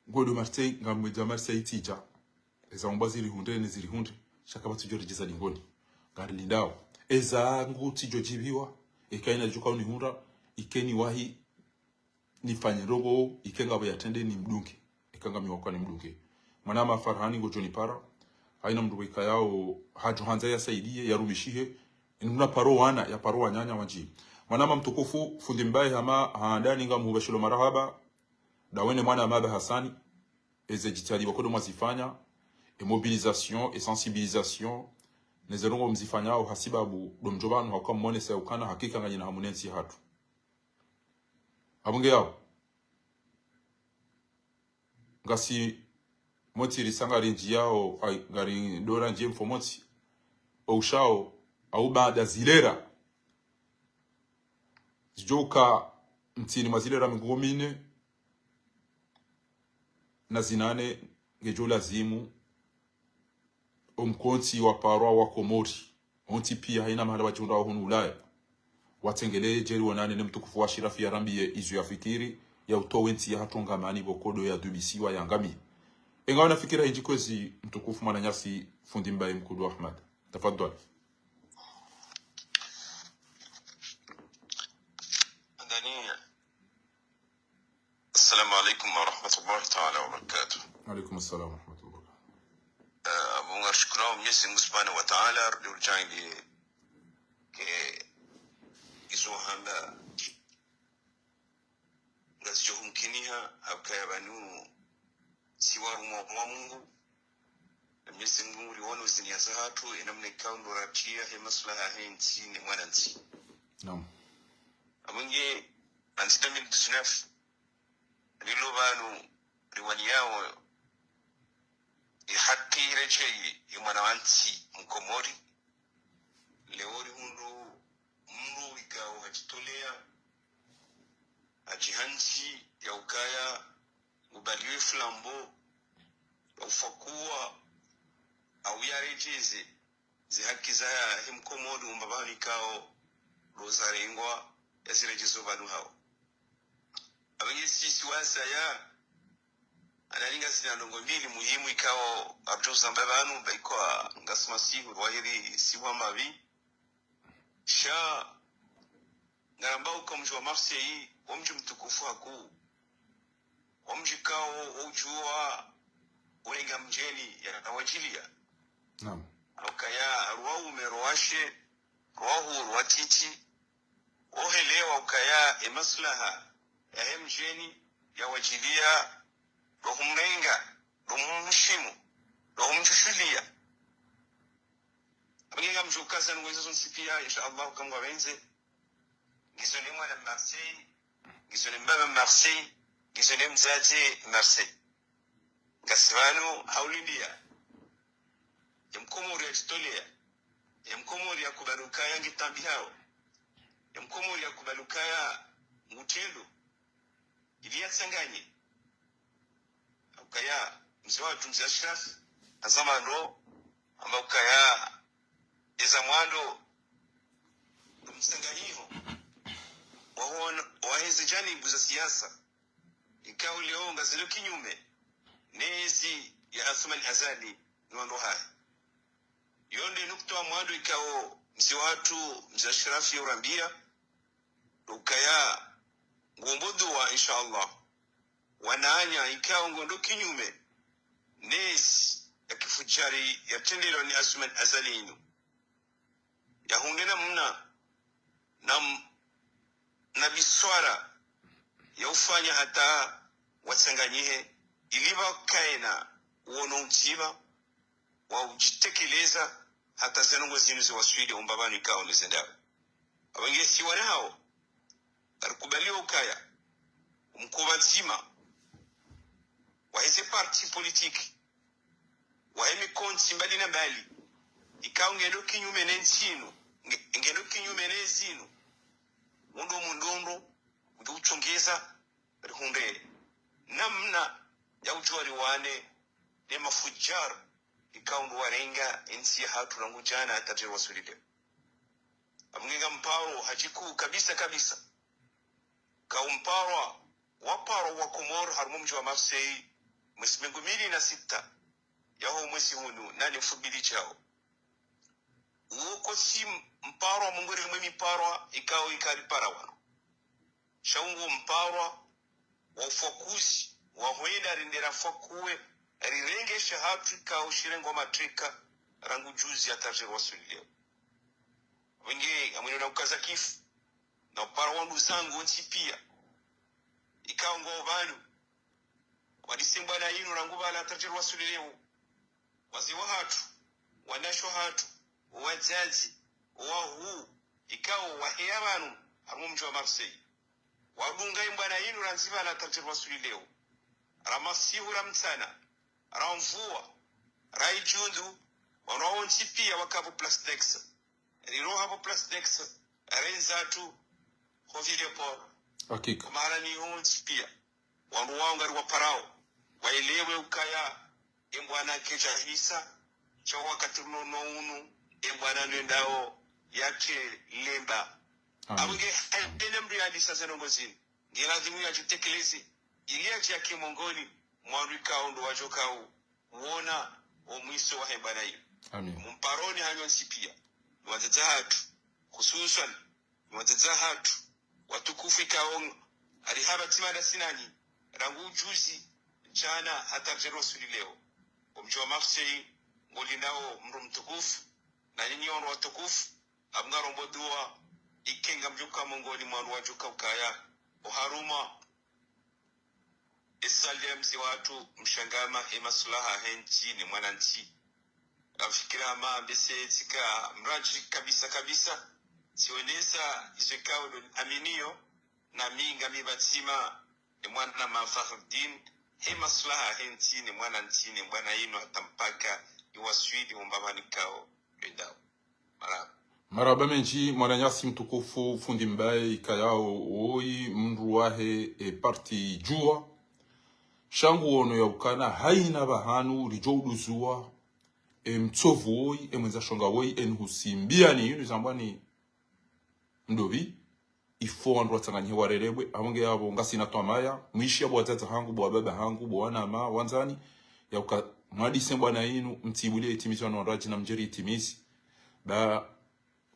Ngodo Marseille, ngamwedja Marseille itsidja. Eza umba zirihundre ne zirihundre. Sha kapvatsi djo ridjiza dingoni. Ngarilindao. Eza ngu tsidjo djibiwa. Eka ina djuka unihundra. Ike ni wahi. Nifanye ndrongo. Ike ngapvo yatrende nimdunge. Eka ngami wakwa nimdunge. Mwanama Farhani ngodjo nipara. Hayina mndru weka yao hadjo handza yasaidiye, yarumishihe. Inu mna paro wana, ya paro wananya wandji. Mwanama mtukufu, fundi Mbaye hama, handani ngamhubashilo marahaba. Ndawe ne mwana Maba Hasani, eze djitihadi wakodo mwazifanya, e mobilisation, e sensibilisation, neze ndrongo mzifanyao hasibabu ndo mdjo pvanu hauka mmonese ukana hakika nganyina hamu ne ntsi hatru. Apvo nge yao. Ngasi motsi risa ngarinjiyao, ay, ngari ndora njiye mfo motsi. Oushao, au baada zilera. Zidjouka ntsini mwa zilera mengo mine na zinane ngedjo lazimu omkontsi wa parwa wa Komori, ontsi piya hayina mahala wadjihundrao hunu Ulaya. Watsengelee djeri wonane ne mtukufu wa Ashirafi yarambiye izo yafikiri, ya utowe ntsi yahatru ngamani pvo kodo yadubisiwa yangamiye. Engawe na fikira hindji kwezi mtukufu mwananyasi fundi Mbaye Mkudu Ahmad. Tafadhali. Daniel. Assalamu alaikum warahmatullahi taala wabarakatuh. Alaikum assalam warahmatullahi. Eh, apvo ngarishukuru Mwenyezi Mungu Subhanahu wa Taala, rudi urijangile ke izo hamba ngazidjo humkiniha, habukaya pvanu si warumwa mwa Mungu. Na Mwenyezi Mungu nguri wono ziniya zahatru, enamna ikao ndo ratiya he maslaha he ntsi ne mwanantsi. Naam. Apvo nge, anzi deux mille dix-neuf, rilo pvanu riwaniyao, ihaki iredjeyi, imwana wantsi Mkomori, leo rihundru mndru ikao hadjitoleya, hadjihantsi ya ukaya, ubaliwe flambeau, ya ufakuwa, au yaredjeze, zihaki zahe Mkomori umba pvanu ikao, ndo zarengwa, yaziredjeze pvanu hawo. Abenge sisi wasaya, anani ngasina ndrongoo mbili muhimu ikao, arjo zamba pvanu, ba ikao, ngasi masihu, rwahiri, siwa mavi. Sha, ngaramba uka mdji wa Marseille, wo mdji mtukufu hakuu. Wo mdji ikao, wo udjuwa, urenga mdjeni, ya, ya wadjiliya. Naam. Ukaya, rwa ume, rwa she, rwa hu, rwa titi, wohelewa ukaya e maslaha yahe mdjeni ya wadjiliya, ndo humrenga, ndo humheshimu, ndo humdjushuliya. Abenge ngamdjo ukaza ndrongoo izo zontsi piya, insha Allah, uka Mngu apvendze. Ngizo ne mwana Marseille, ngizo ne mbaba Marseille, ngizo ne mdzadze Marseille. Ngasi pvanu ha ulindiya. Ye Mkomori yadjitoleya. Ye Mkomori yakubali ukaya nge tambi hawo. Ye Mkomori yakubali ukaya ngutrendo. Ili yatsanganye. Ukaya, mze watru, mze Ashraf, hazama ndo, amba ukaya, eza mwando, mtsanganyiho, wahon-, waheze janibu za siasa. Ikao leo ngazilo kinyume nezi ya Assoumani Azali no wandru wahahe. Yo nde nukta ya mwando ikao mze watru, mze Ashraf, ya urambiya, ukaya ngombo dua, insha Allah, wananya ikao ngondo kinyume nezi ya kifudjari yatrendelwa ni Assoumani Azali inu. Yahundre namna, na m-, na biswara ya ufanya hata watsanganyihe, ili pvakaye na uwono mdzima wa udjitekeleza hata ze ndrongoo zinu ziwaswili, omba pvanu ikao ndo zendao. Abenge si wana hawo, ngarikubaliyo ukaya, omkoba mdzima waheze parti politique, wahe mikontsi mbali na mbali, ikao ngendo kinyume ne ntsi inu, nge-, ngendo kinyume ne zinu, wo ndo mundrondro, udjo utsongeza, rihundre namna ya udjuwa riwane ne mafudjar, ikao ndo warenga entsi yahatru rangu djana hata ridjowaswili leo. Abenge ngamparao hadjiku kabisa kabisa. Ka umparwa, waparwa wa Komori harumwa mdji wa Marseille, mwezi mengo mili na sita yaho mwezi hunu, nane mfumbili djao. Uwo kosi mparwa mongoni mwe miparwa ikao ikaripara wanu. Sha ungo mparwa wa ufakuzi, wa hwenda rende rafakue, rirenge shahatru ikao shirengwa mateka, rangu juzi hata ridjowaswili leo. Abenge, ngamwendo na ukaza kifu, na upara wandru zangu wontsi piya, ikao ngwao pvanu, wadise mbwana inu rangu pvala hata ridjowaswili leo. Wazee wahatru, wanashe wahatru, owadzadze, owahuu, ikao waheya pvanu, harumwa mdji wa Marseille. Wadunga embwana inu randzi pvala hata ridjowaswili leo. Ra masihu ra mtsana, ra mvua, ra idjundu, wanu wontsi piya waka pvo Place d'Aix. Riroha pvo Place d'Aix, rendza tu ho Ville-Port. Hakika. Mahala ni hontsi piya. Wandru wao ngariwaparao, waelewe ukaya, embwana kedjahisa, sha wakati uno no unu, embwana ndo endao yake lemba. Amin. Abenge, amin, hayina mdru yalisa ze ndrongoo zinu, nge lazimu yadjitekeleze, ili yadje yake mongoni mwa wandru ikao ndo wadjokao wona omwiso wahe mbwana iyo. Amin. Mumparoni hanyu ntsi piya, ni wadzadze hatru, hususwan ni wadzadze hatru watukufu ikao, ari hapva tsi mada sinani, rangu ujuzi, djana, hata ridjowaswili leo. Omdji wa Marseille, ngolindao mdru mtukufu, na nyinyi wandru watukufu, abunga rombo dua, ike ngamdjoka mongoni mwa wandru wadjoka ukaya, oharumwa, esalle ya mze watru, mshangama, emaslaha yahe ntsi ne mwanantsi. Ngamfikira hama mbese tsika mradji kabisa kabisa, tsionesa izo ikao ndo aminiyo, nami ngami pvatsima, emwana ma Fakhruddin, he maslaha yahe ntsi ne mwanantsi ne mbwana inu hata mpaka iwaswili omba pvanu ikao ndo endao. Marahaba. Marahaba mendji, mwananyasi mtukufu, fundi Mbaye, ikayao woyi mdru wahe, e, parti Juwa. Sha nguono ya ukana, hayina pvahanu ridjo uduzuwa, e, mtsovu woyi, e, mwendza shonga woyi, e, nuhusimbiyani, yinu zambwani mdopvi. il faut wandru watsanganyihe warelebwe. Apvo nge apvo ngasina twamaya, mwishi apvo wadzadze hangu, bo wababa hangu, bo wanama, wandzani, yauka mwadise mbwana inu, mtsibulie itimizi wanu wandradji na mdjeri itimizi. Ba,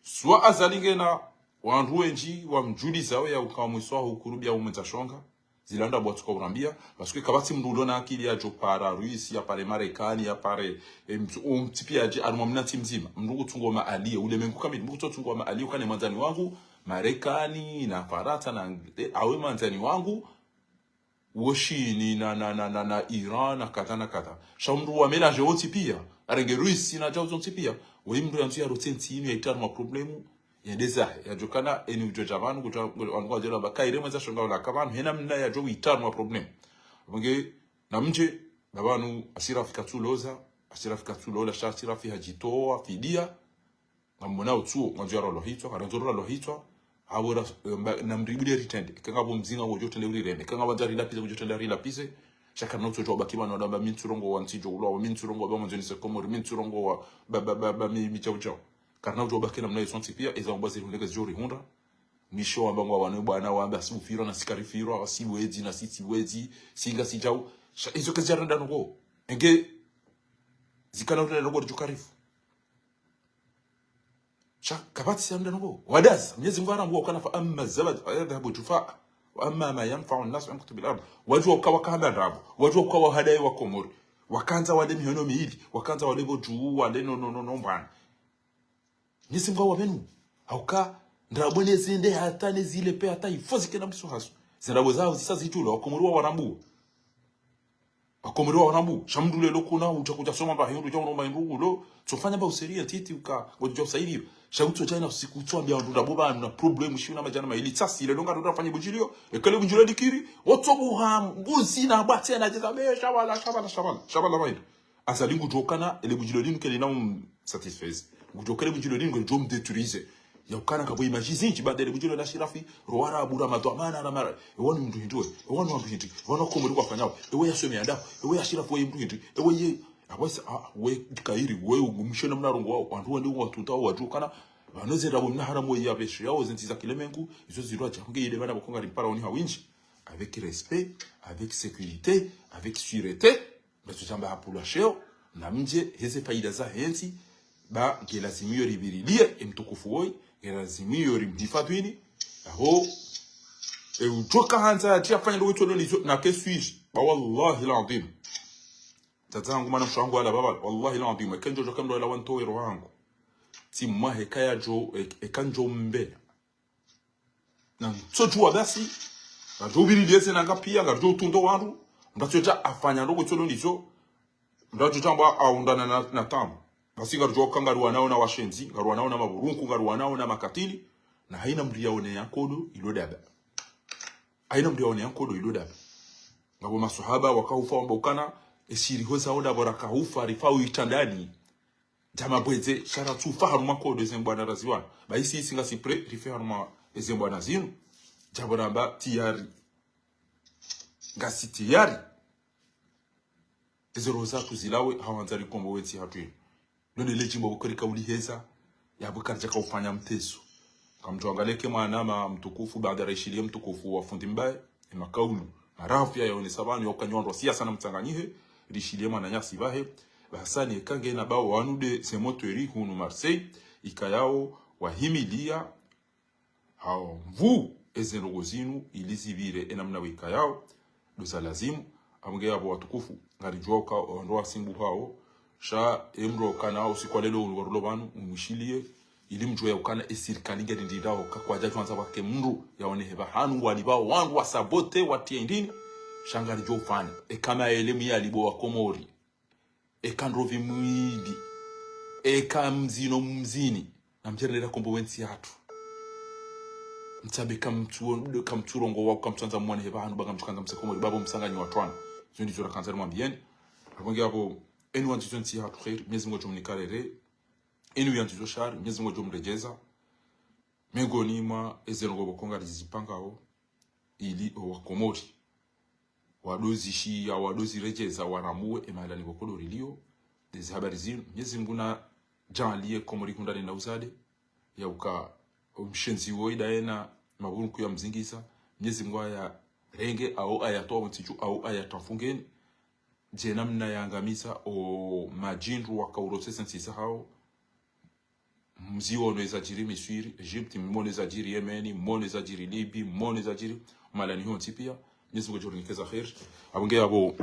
swa Azali ngena, wandru wendji wamdjuliza we yauka mwiso waho ukurubia umwendza shonga, zila ndrabo watsuka urambia, parce que kapvatsi mndru ulo na akili yadjo para Russie, yapare Marekani, yapare, em, umtsi pia adje, harumwa mna ntsi mdzima. Mndru kutsungo maalie, ulemengu kamili, mndru kutsungo maalie, ukane mwandzani wangu, Marekani, na Farantsa, na Angleterre, awe mwandzani wangu, wo Shini, na, na, na, na, na Iran, na kadha, na kadha. Sha mndru wa mélange wontsi pia, arenge Russie, na djau zontsi pia. Woyi mndru yandzu yarotse ntsi inu yaitria harumwa problème, yende zahe, yadjokana, eni udjo dja pvanu, kutsa, wanu kwadjela ba, kaire mwendza shonga ula, ka pvanu, hena mna yadjo witria harumwa problème. Apvo nge, na mdje, na pvanu, Ashirafi katsuloza, Ashirafi katsulola, sha Ashirafi hadjitowa, fidia, ngamwona utsuo, ngwandzo yara lo hitswa, karandzo ra lo hitswa, hawera, eh, mba, na mribulie ritrende, eka ngapvo mzinga ngudjo trende urirende, eka ngapvo ndza rilapize ngudjo trende rilapize, sha karina utsuo djo baki pvanu, wadamba mi ntsurongowa ntsi djo ulwa, mi ntsurongowa ba mwandzo nise Komori, mi ntsurongowa ba, ba, ba, ba, mi, mi djau djau. Karina udjo baki na mna isontsi pia, eza umba zirihundre ke zidjo rihundra. Mwisho wamba ngwa wanu bwana wamba si ufirwa na si karifirwa, si wedzi na si tsi wedzi, si ngasi djau. Sha, izo ke zidjarenda noko. Enge, zikana urenda noko ridjo karifu. Sha, kapvatsi ya mdano bo. Wadaza, Mwenyezi Mungu harambua ukana fa amma zabad, fayadhhabu jufaa, wa amma ma yanfau nnas, famkuthu bil ardh. Wadjuwa uka wakamba ndrabo. Wadjuwa uka wahadaye wa Komori. Wakandza wale mihono miili. Wakandza wale bo djuu, wale no, no, no, no, mbwana. Mwenyezi Mungu hawapvenu. Hauka, ndrabo ne zende hata ne zile pe hata ifo zikena mwiso hasu. Zindrabo zao zisa zitula, wa Komori wa warambua. Wakomori wa warambu, sha mndru lelo kuna, udja kudja soma mba hindru, udja unomba hindru ulo, tsofanya mba useriya ntiti uka, ngodjo usaidiro. Sha utso djana usiku, utso ambia wandru ndrabo pvanu na problème, shiwu na madjana mayili, tsasi, lelo ngarudjo fanya budjilio, eka le budjilio likiri, wotso buha, mbuzi na bwatsi na djeza, be, shabala, shabala, shabala, shabala, pvahindru. Azali ngudjo kana, ele budjilio linu keli na um satisfaise. Ngudjo kele budjilio linu, ngudjo mdétruise. Ya ukana kapvo image zindji, baada ele budjilio la Ashirafi, ro warabu ra madhwamana ra mara. Ewa ni mndru hindru we, ewa ni wandru hindri, ewa ni wakomori kwafanyao, ewe ya some ya ndafu, ewe ya Ashirafi we mndru hindri, ewe ye, awasa, a, we kairi, we umshona mna rongowa, wandru wende watunda, wadjukana, pvanu ze ndrabo mna haramu we ya pvesho, yao ze ntsi za kilemengu, izo zirwa dja, nge ile pvana pvoko ngari mpara oni hawindji, avec respect, avec sécurité, avec sûreté. Ngatso shamba hapvulwa sheo, na mdje, heze faida zahe ntsi, ba nge lazimu yo ripvirilie, e mtukufu woyi, nge lazimu yo rimhifadhwini, aho, e udjoka handza, yatsi yafanya ndo wetso lolizo, na ke swiri, ba wallahi l'adhwim. Tata hangu mana msho hangu wala baba, wallahi l'adhwim, eka ndjo djoka mndru wala wantowe roho hangu. Tsi mwahe kaya djo, e, eka ndjo mbela. Na ntso djuwa basi, ngaridjo upvirilie ze nanga pia, ngaridjo utunda wandru, mndru atso dja afanya ndrongo tso ndo ndizo, mndru atso dja amba aundana na, na tamu. Basi ngaridjo ka ngariwanao na washenzi, ngariwanao na mapvurunku, ngariwanao na makatili, na haina mndru yaone ya nkodo ilo daba. Haina mndru yaone ya nkodo ilo daba. Ngapvo maswahaba wakaufa wamba ukana, eshiri hoza oda bora kaufa, rifa uitandani. Djama bwedze, sha ratsufa harumwa nkodo eze mbwana raziwana. Ba isi isi ngasi prêt, rife harumwa eze mbwana zinu. Djabo ramba tiyari. Ngasi tiyari. Eze roho zatru zilawe, hawandza rikombowe ntsi hatru inu. Ndo ndele djimbo bukari kauliheza, ya bukari djaka ufanya mteso. Kamdjo angalie ke mwanama mtukufu, baada raishiliye mtukufu wa fundi mbaye, e makaulu, marafu ya yaonesa pvanu, ya ukanya wandru wa siasa na mtsanganyihe, rishiliye mwananyasi pvahe, ba Hasani eka ngena ba wanu nde ze motweri hunu Marseille, ikayao wahimilia, hao mvu eze ndrongo zinu, ili zipvire, e namna wikayao, ndo za lazimu, amu nge yapvo watukufu, ngaridjuwa uka, wandru wasimbu hao, sha, e mndru ukana, usiku wa lelo unu warulo pvanu, umwishiliye, ili mdjuwe ya ukana e sirikali nge lindilao, ka kwadja djwandza wake mndru, yaone hepva hanu, wali pvao, wandru wasabote, watie indini, sha ngaridjo ufanya. E kama ele mwiya alibo wa Komori. Eka ndrovi mwili. Eka mzini no mzini. Na mdjerelea kombowe ntsi yatru. Mtsambe kamtsu-, kamtsurongowa, kamtsandza mwane hepva hanu, ba ngamdjukandza mse Komori, babo msanganyi watru wanu. Zo ndizo rakandza nimwambiyeni. Apvo nge apvo, eni wandzizo ntsi yatru kheri, Mwenyezi Mungu adjo mnika rere. Eni uyandzizo shari, Mwenyezi Mungu adjo mredjeza. Mengoni mwa eze ndrongo boko ngarizipangao, ili owa Komori. Wandru zishiya, wandru ziredjeza, waramuwe, e mahala ni boko ndo rilio, ndeze habari zinu. Mwenyezi Mungu nadjaanliye Komori hundra nena uzade, ya uka, omshenzi woyi nda yena, Mabunku ya mzingisa, Mnyezi Mungu aya renge, au aya towa mtsiju, au aya tamfungeni. Dje namna ya angamisa o madjindru waka urosesa ntsi zahao. Mziono ezadjiri Miswiri, Egypte, mone ezadjiri Yemeni, mone ezadjiri Libi, mone ezadjiri malani hontsi pia. Mnyezi Mungu adjo rinikeza kheri. Abunge abo